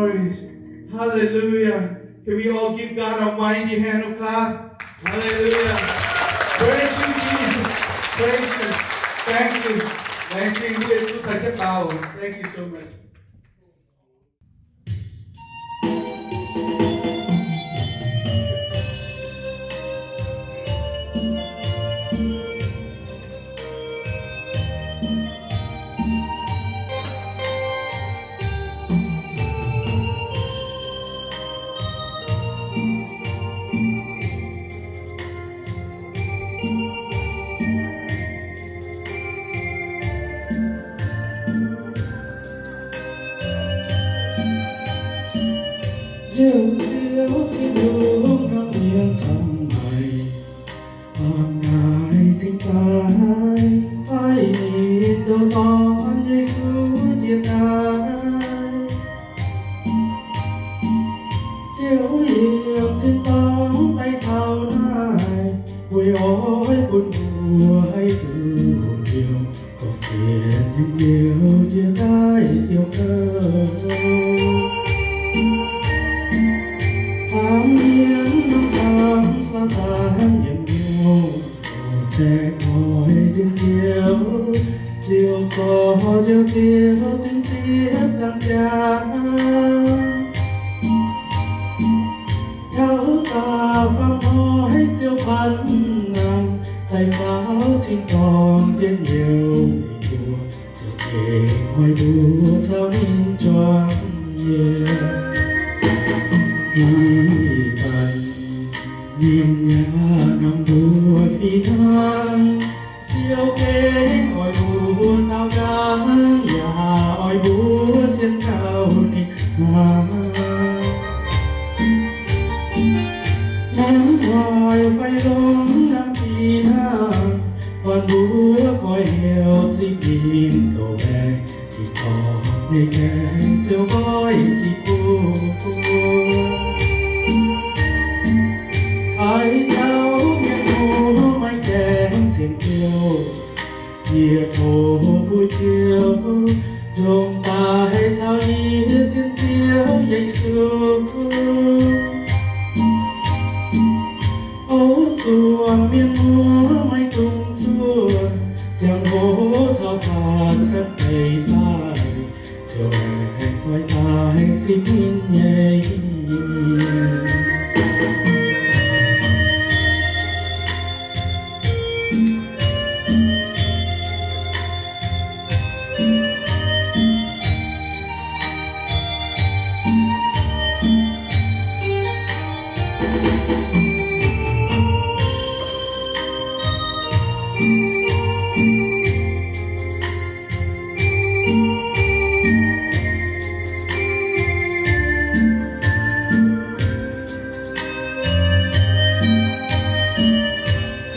Hallelujah. Can we all give God a mighty hand of clap? Hallelujah. Praise you, Jesus. Praise you. Thank you. Thank you. Thank you so much. Ziouv, Ziouv, Tin-Hungh hnamv mienh camv haic, hnamv naaic cingx daaih, aiv ninh douh dorn Yesu njiec naaiv. Ziouv yiem cien dorngx daaih taux naaiv, weic oix bun mbuo haih duqv heuc, gorngv-dien njien-youh njiec daaih siou kouv. Hnamv mienh norm camv, Saadaan mienh nyouh, oix zaeqv oix njien-youh, Ziouv zorc Njoux Ziouv dingc zieqv zaangc jaax. Taux daaih faam hnoi Ziouv ban nangh, daaih faaux cing-dorngh njien-youh mbuo, Ziouv gengh hnoi mbuo caux ninh juangc nyei. Ih zanc ninh yaac nangh mbuo fih hnangv. Ziouv gengh oix mbuo daaux nqaang, yaac oix mbuo sienx kaux ninh hnangv. Hnangv waaic fai longx nangh fih hnangv, buatc mbuo goiv heuc zingh ninh douc mbaengx, ninh dorh ninh gaengh Ziouv goiv zingh mbuo. Haaix dauh mienh muoz maiv gaengh sienx Ziouv, yie tov mbuo Ziouv, ndongc daaih caux yie sienx Ziouv Yesu. O zuangx mienh muoz maiv dungx zuoqv, ziangh hoc taux faatv ganh deix daaih, Ziouv aengx zoih daaih zipv ninh nyei mienh.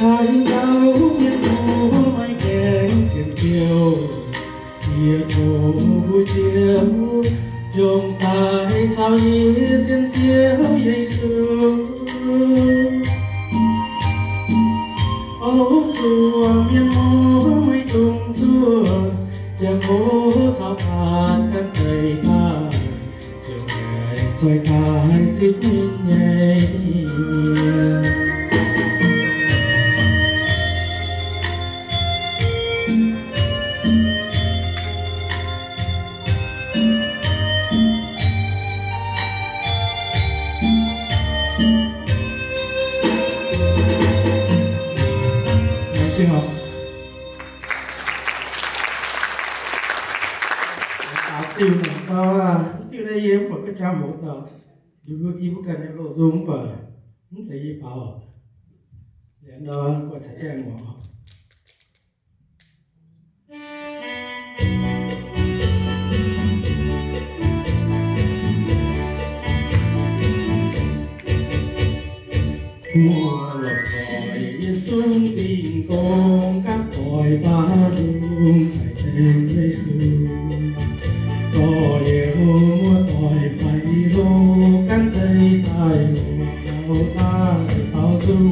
Haaix dauh mienh muoz maiv gaengh sienx Ziouv, yie tov mbuo Ziouv, ndongc daaih caux yie sienx Ziouv Yesu. O zuangx mienh muoz maiv dungx zuoqv, ziangh hoc taux faatv ganh deix daaih, Ziouv aengx zoih daaih zipv ninh nyei mienh. Laengz zingh oc. Diuh naaic dau, diuh naaiv yie mv buatc ga'jang mouz dauh, yie mbuo, yie mbuo ganh nyei loz-nzung mv baac mv zeiz yie baaux. Liuz nor, mbuo caux jienv muangx oc. Mbuo lorz doic yie zungv dingh gong, gapv doic baav nzung daaih tengx Yesu. Gorx-youz muoz-doic faix loh, ganh deix daaih loh, taux daaih faaux nzung,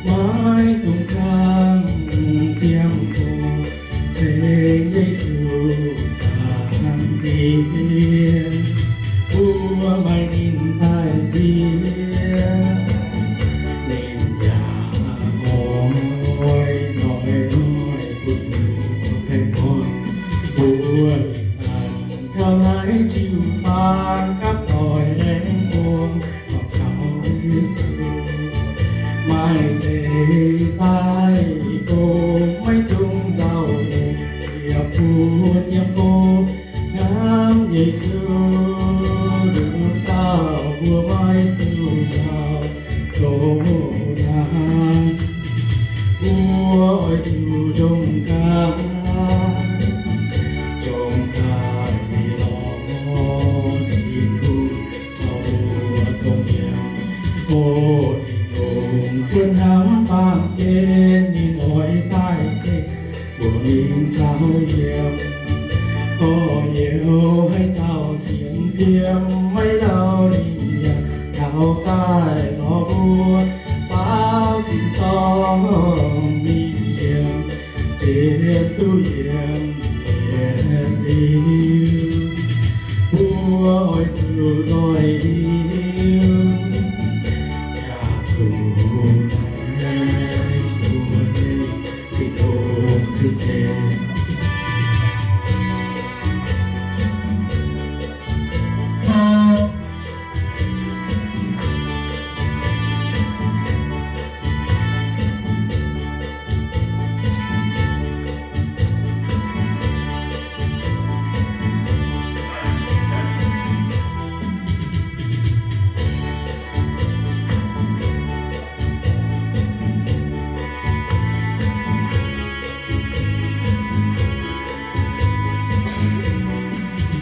maiv dungx jangx ziangh hoc, ceng Yesu daaih hnangv dien. Mbuo maaih ninh daaih nziex, ninh yaac oix noic noic bun mbuo baengh orn. Mbuo zanc taux naaiv jiu-baang gapv doic aengx buangh taux Yesu. Maaih deix daaih go maiv dungx nzauh, yaac bun yiem go hnamv Yesu. Nduqc dauh mbuo maiv zuqc nzauh, dongh naaiv mbuo oix zuqc ndongc gaax, ndongc gaax lorz Tin-Hungh caux mbuo dongh nyanc. O Tin-Hungh, zien hnamv baamh gen ninh oix daaih tengx mbuo mingh caux yiem. Gorx-youz haaix dauh sienx fim maiv lauh, ninh yaac taux daaih lorz mbuo, faaux zinh dorngh mingh yiem, ziepc duqv yiem yietc liuz. Mbuo oix zuqc nzoih hiuv, yaac zuqc naaiv mbuo nyei Tin-Hungh cing-nzengc.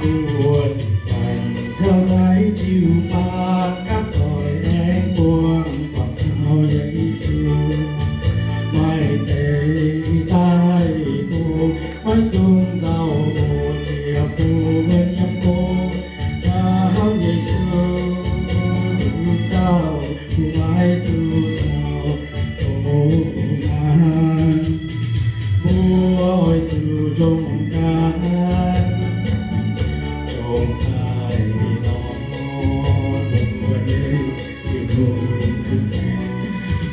Mbuo zanc taux naaiv jiu-baang gapv doic aengx buangh buatc taux Yesu. Maaih deix daaih go maiv dungx nzauh, ziec bun yiem go hnamv Yesu. Nduqc dauh mbuo maiv zuqc nzauh, dongh naaiv mbuo oix zuqc ndongc gaax, ndongc gaax lorz mbuo nyei Tin-Hungh cing-nzengc.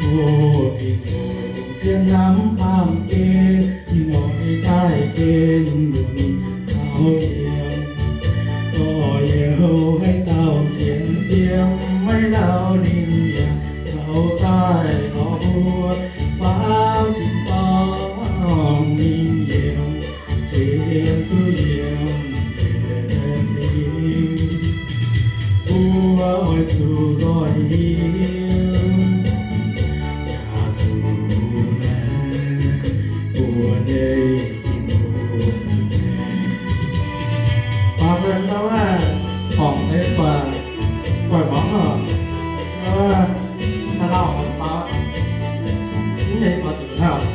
O Tin-Hungh, zien hnamv baamh gen ninh oix daaih gen mbuo mingh caux yiem. Gorx-youz haaix dauh sienx fim maiv lauh, ninh yaac taux daaih lorz mbuo, faaux zinh dorngh mingh yiem, ziepc duqv yiem yietc liuz. Mbuo oix zuqc nzoih hiuv, yaac zuqc naaiv mbuo nyei Tin-Hungh cing-nzengc. Baaux nzunc ndau wuov, borngc nyei buatc, buatc mangc oc. Ndau wuov, da'lauh baaux, mv nyei baaux zuqc hnangv.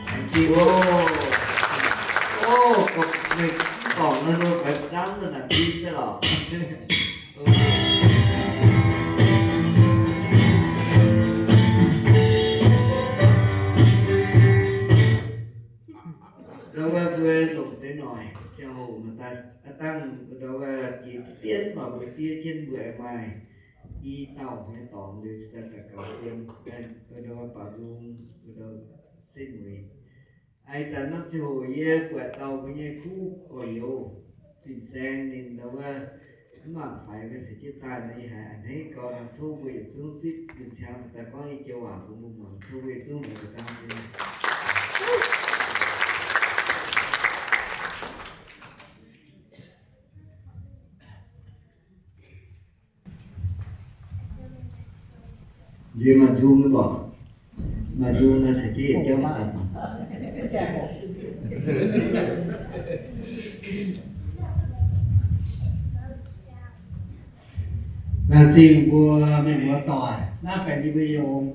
Thank you. Ov, meih gorngv naaiv nor, fai mv dangv naaic, naaic mv deix lorqc. Ndau wuov mbuo longc deix noic ziangh hoc maaih daaih aav dangh ndau wuov jiex dienv maac mbuo fiev jienv mbuo aengx maaih i dauh nyei dorngx liuz cingx daaih daux gaux sien, ndau wuov baaux nzung, ndau wuov setv mueiz. Ih zanc norm ziangh hoc yie buatc dauh mbuo nyei kuv gorx-youz, fin-saeng ninh ndau wuov mv mangc faix mbuo ceix jienv daaih nor, yie haiz a'hneiv gau, tov mbuo yietc zungv zipv mingh qangx daaih gorngv i joux waac bun mbuo muangx. Tov mbuo yietc zungv muangx daaih dangv. Nziex maaih nzung nyei mborqc. Maaih nzung naaiv caux jienv yietc jauv daaih. Laengz zingh mbuo mienh muoz doic, naaiv benx yie mbuo yungz.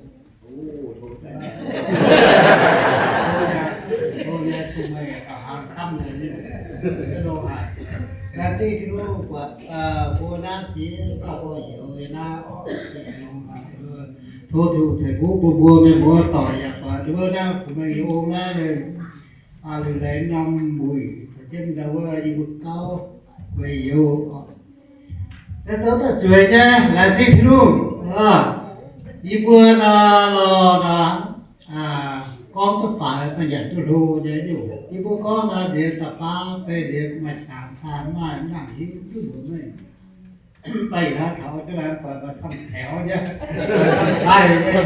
Laengz zingh Tin-Hungh buatc mbuo naaiv jiex dauh gorx-youz naaiv oc. Tov Tin-Hungh ceix fuqv bun mbuo mienh muoz doic yaac buatc wuov naaiv Fuqu Mengh Ong naaiv, liuz laengz norm wuic Jienv ndau wuov yie mbuo gauv guei youz. Daaih zoux daaih zueiz nyei, laengz zingh Tin-Hungh. Yie mbuo nor lorh nor, gorngv duqv faix, maaih nyanc duqv hlo nyei nyungc. Yie mbuo gorngv nor nziex da'faam fei nziex maaih qangx taan maaih nangc hiuv duqv mbuox meih. Mv baac ih hnoi taux jienv laengz doic maaih camv taux nyei, daaih nyei,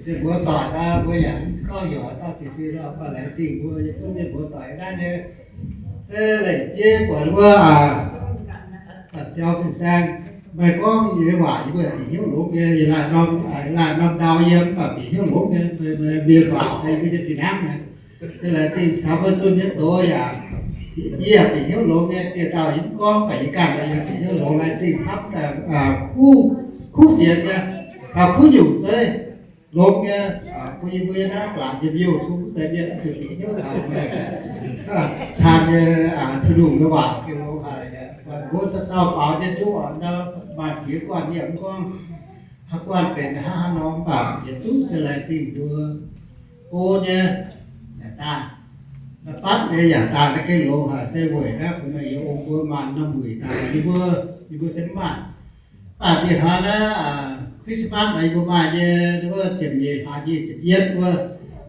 mienh mbuo doic nor mbuo yaac mv gorngv heuc dauh zinh sui lorh, mv baac laengz zingh mbuo yietc zungv mienh mbuo doic naaiv nyei. Se lengc jeiv buatc wuov, aa, Da'biauv fin-saeng, meih gorngv nyei waac yie mbuo bieqc hnyouv longx nyei, yie laanh norm, aa, yie laanh norm ndau yie mv baac bieqc hnyouv longx nyei, meih, meih mienh waac yie mbuo nyei fih hnangv nyei. Se laengz zingh taux mbuo zunh nyei doz yaac, yie yaac bieqc hnyouv longx nyei, dieh dauh yie mv gorngv, mv baac yie ganh yaac bieqc hnyouv longx, laengz zingh camv, aa, kuv, kuv fienx nyei, aa, kuv nyungc zeiv. Longx nyei, aa, bun yie mbuo yiem naaiv baac njien-youh, tov mv deix mienh oix zuqc bieqc hnyouv taux meih taan nyei, aa, Tin-Hungh nyei waac gengh longx haic. Mbuo dauh dauh faaux nyei zungv oix ndau maaih ziex guanh yie mv gorngv haaix guanh benx hnangv haaix nor, mv baac yietc zungv se laengz zingh mbuo go nyei yaac daaih, mv baac nyei yaac daaih naaiv gengh longx haic, se weic naaiv bun meih yie ong mbuo maanc norm wuic daaih, yie mbuo, yie mbuo se mv maaih. Mv baac dieh hnoi naaiv, aa, Christmas naaiv yie mbuo maaih nyei, wuov ziepc nyeic hlaax nyic ziepc yietv wuov,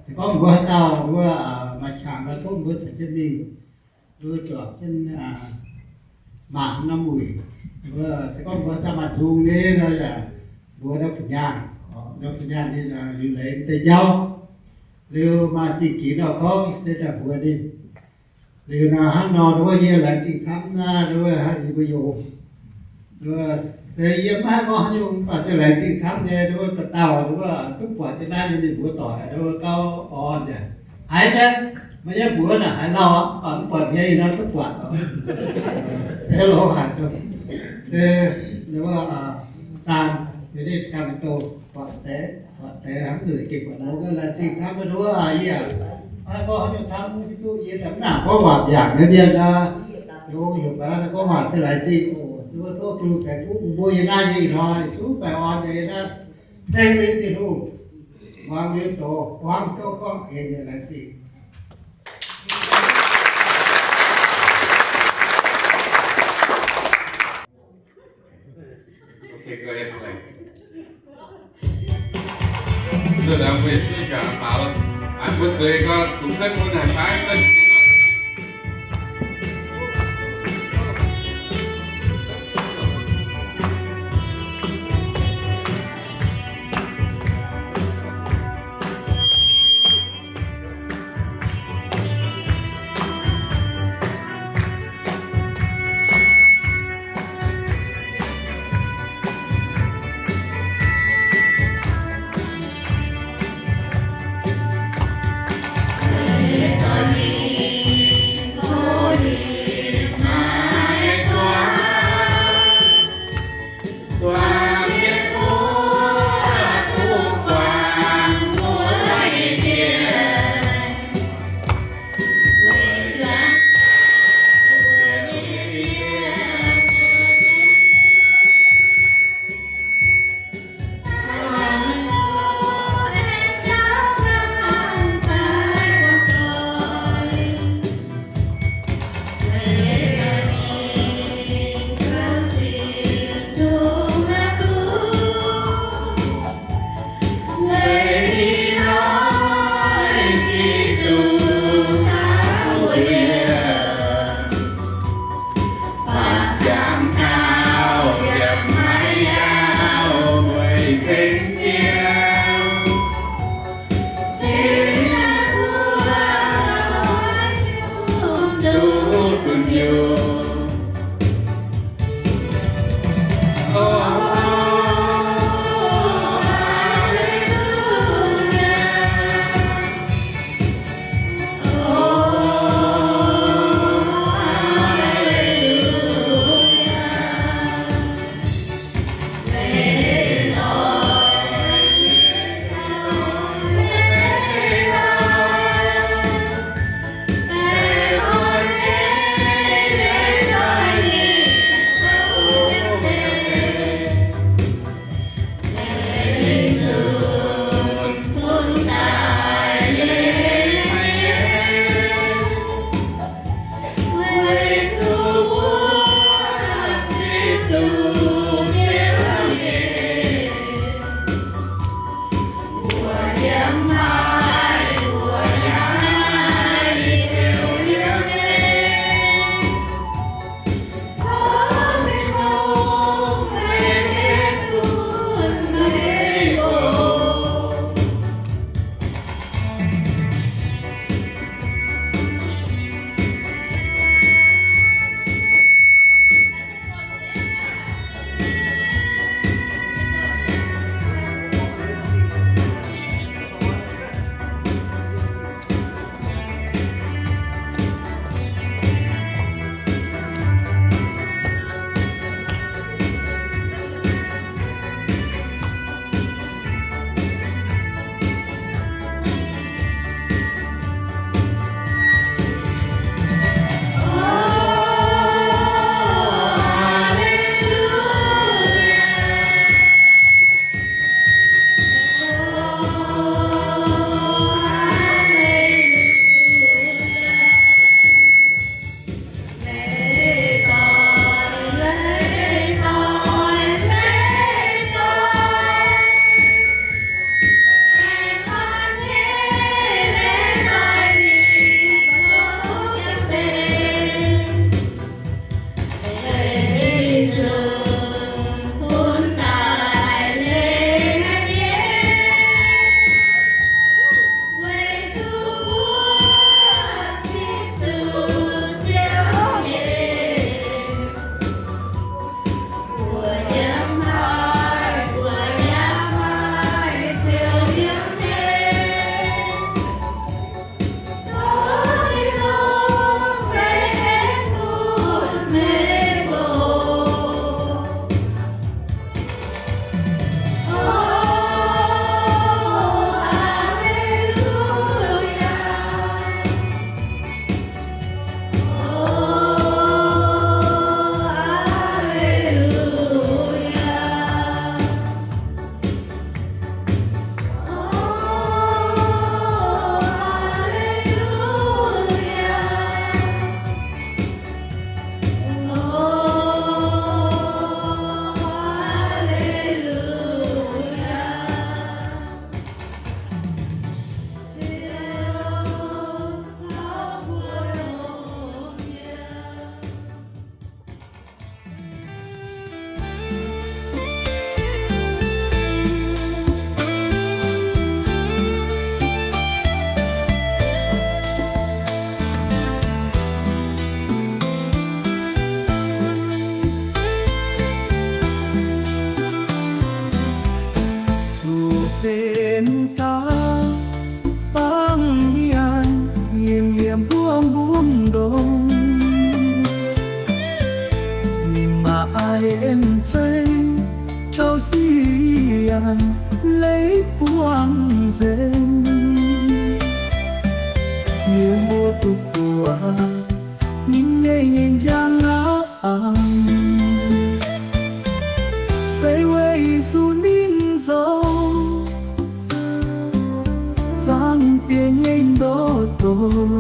se gorngv mbuo haaix dauh wuov, aa, maaih qangx nor tov mbuo caux jienv mingh wuov zuoqc jienv, aa, mangc norm wuic. Wuov se gorngv mbuo haaix dauh maaih nzung nyei nor yaac mbuox ndau fin-nyaanh, ndau fin-nyaanh ninh, aa, liuc leiz deix jauv. Liuz maaih zingh ginx nor gorngv se daaih mbuox ninh. Liuz nor hnangv nor, nduov yie laengz zingh camv naaiv, nduov yie mbuo youz. Nduov se yie maiv haih gorngv haaix nyungc, mv baac se laengz zingh camv nyei, nduov dauh dauh, nduov duqv buatc jienv naaiv nyei mienh mbuo doic, nduov gauh orn yaac haiz nyei. Maaih yietv mbuox naaic haiz lauh aqv, mv baac mv buatc hmien ih nor duqv buatc. Se longx haic, se nduov, aa, San Francisco buatc deix, buatc deix hnangv nzueic gengh buatc longx, laengz zingh camv nduov yie. Maiv gorngv haaix nyungc camv, mv duqv yie daaih mv nangc gorngv waac mbiaangc nyei mienh aqv. Yie heuc baac gorngv waac se laengz zingh oc. Nduov tov Tin-Hungh ceix fuqv bun mbuo yiem naaiv nyei ih hnoi, duqv baengh orn nyei naaiv, tengx liuz Tin-Hungh muangx liuz zoux, muangx zouv gorngv eix nyei laengz zingh. Okay, go ahead, play. Nzunc naaiv mbuo yietc zungv jangx faaux, mbuo zueiz gau, dongh cuotv bun haaix fai cuotv. Yie en ceix taux siang leiz buangh nzengc. Yie mbuo duqv buatc ninh nyei njang-laangc, se weic zuqc ninh zoux Zaangc Diex nyei ndoh doz.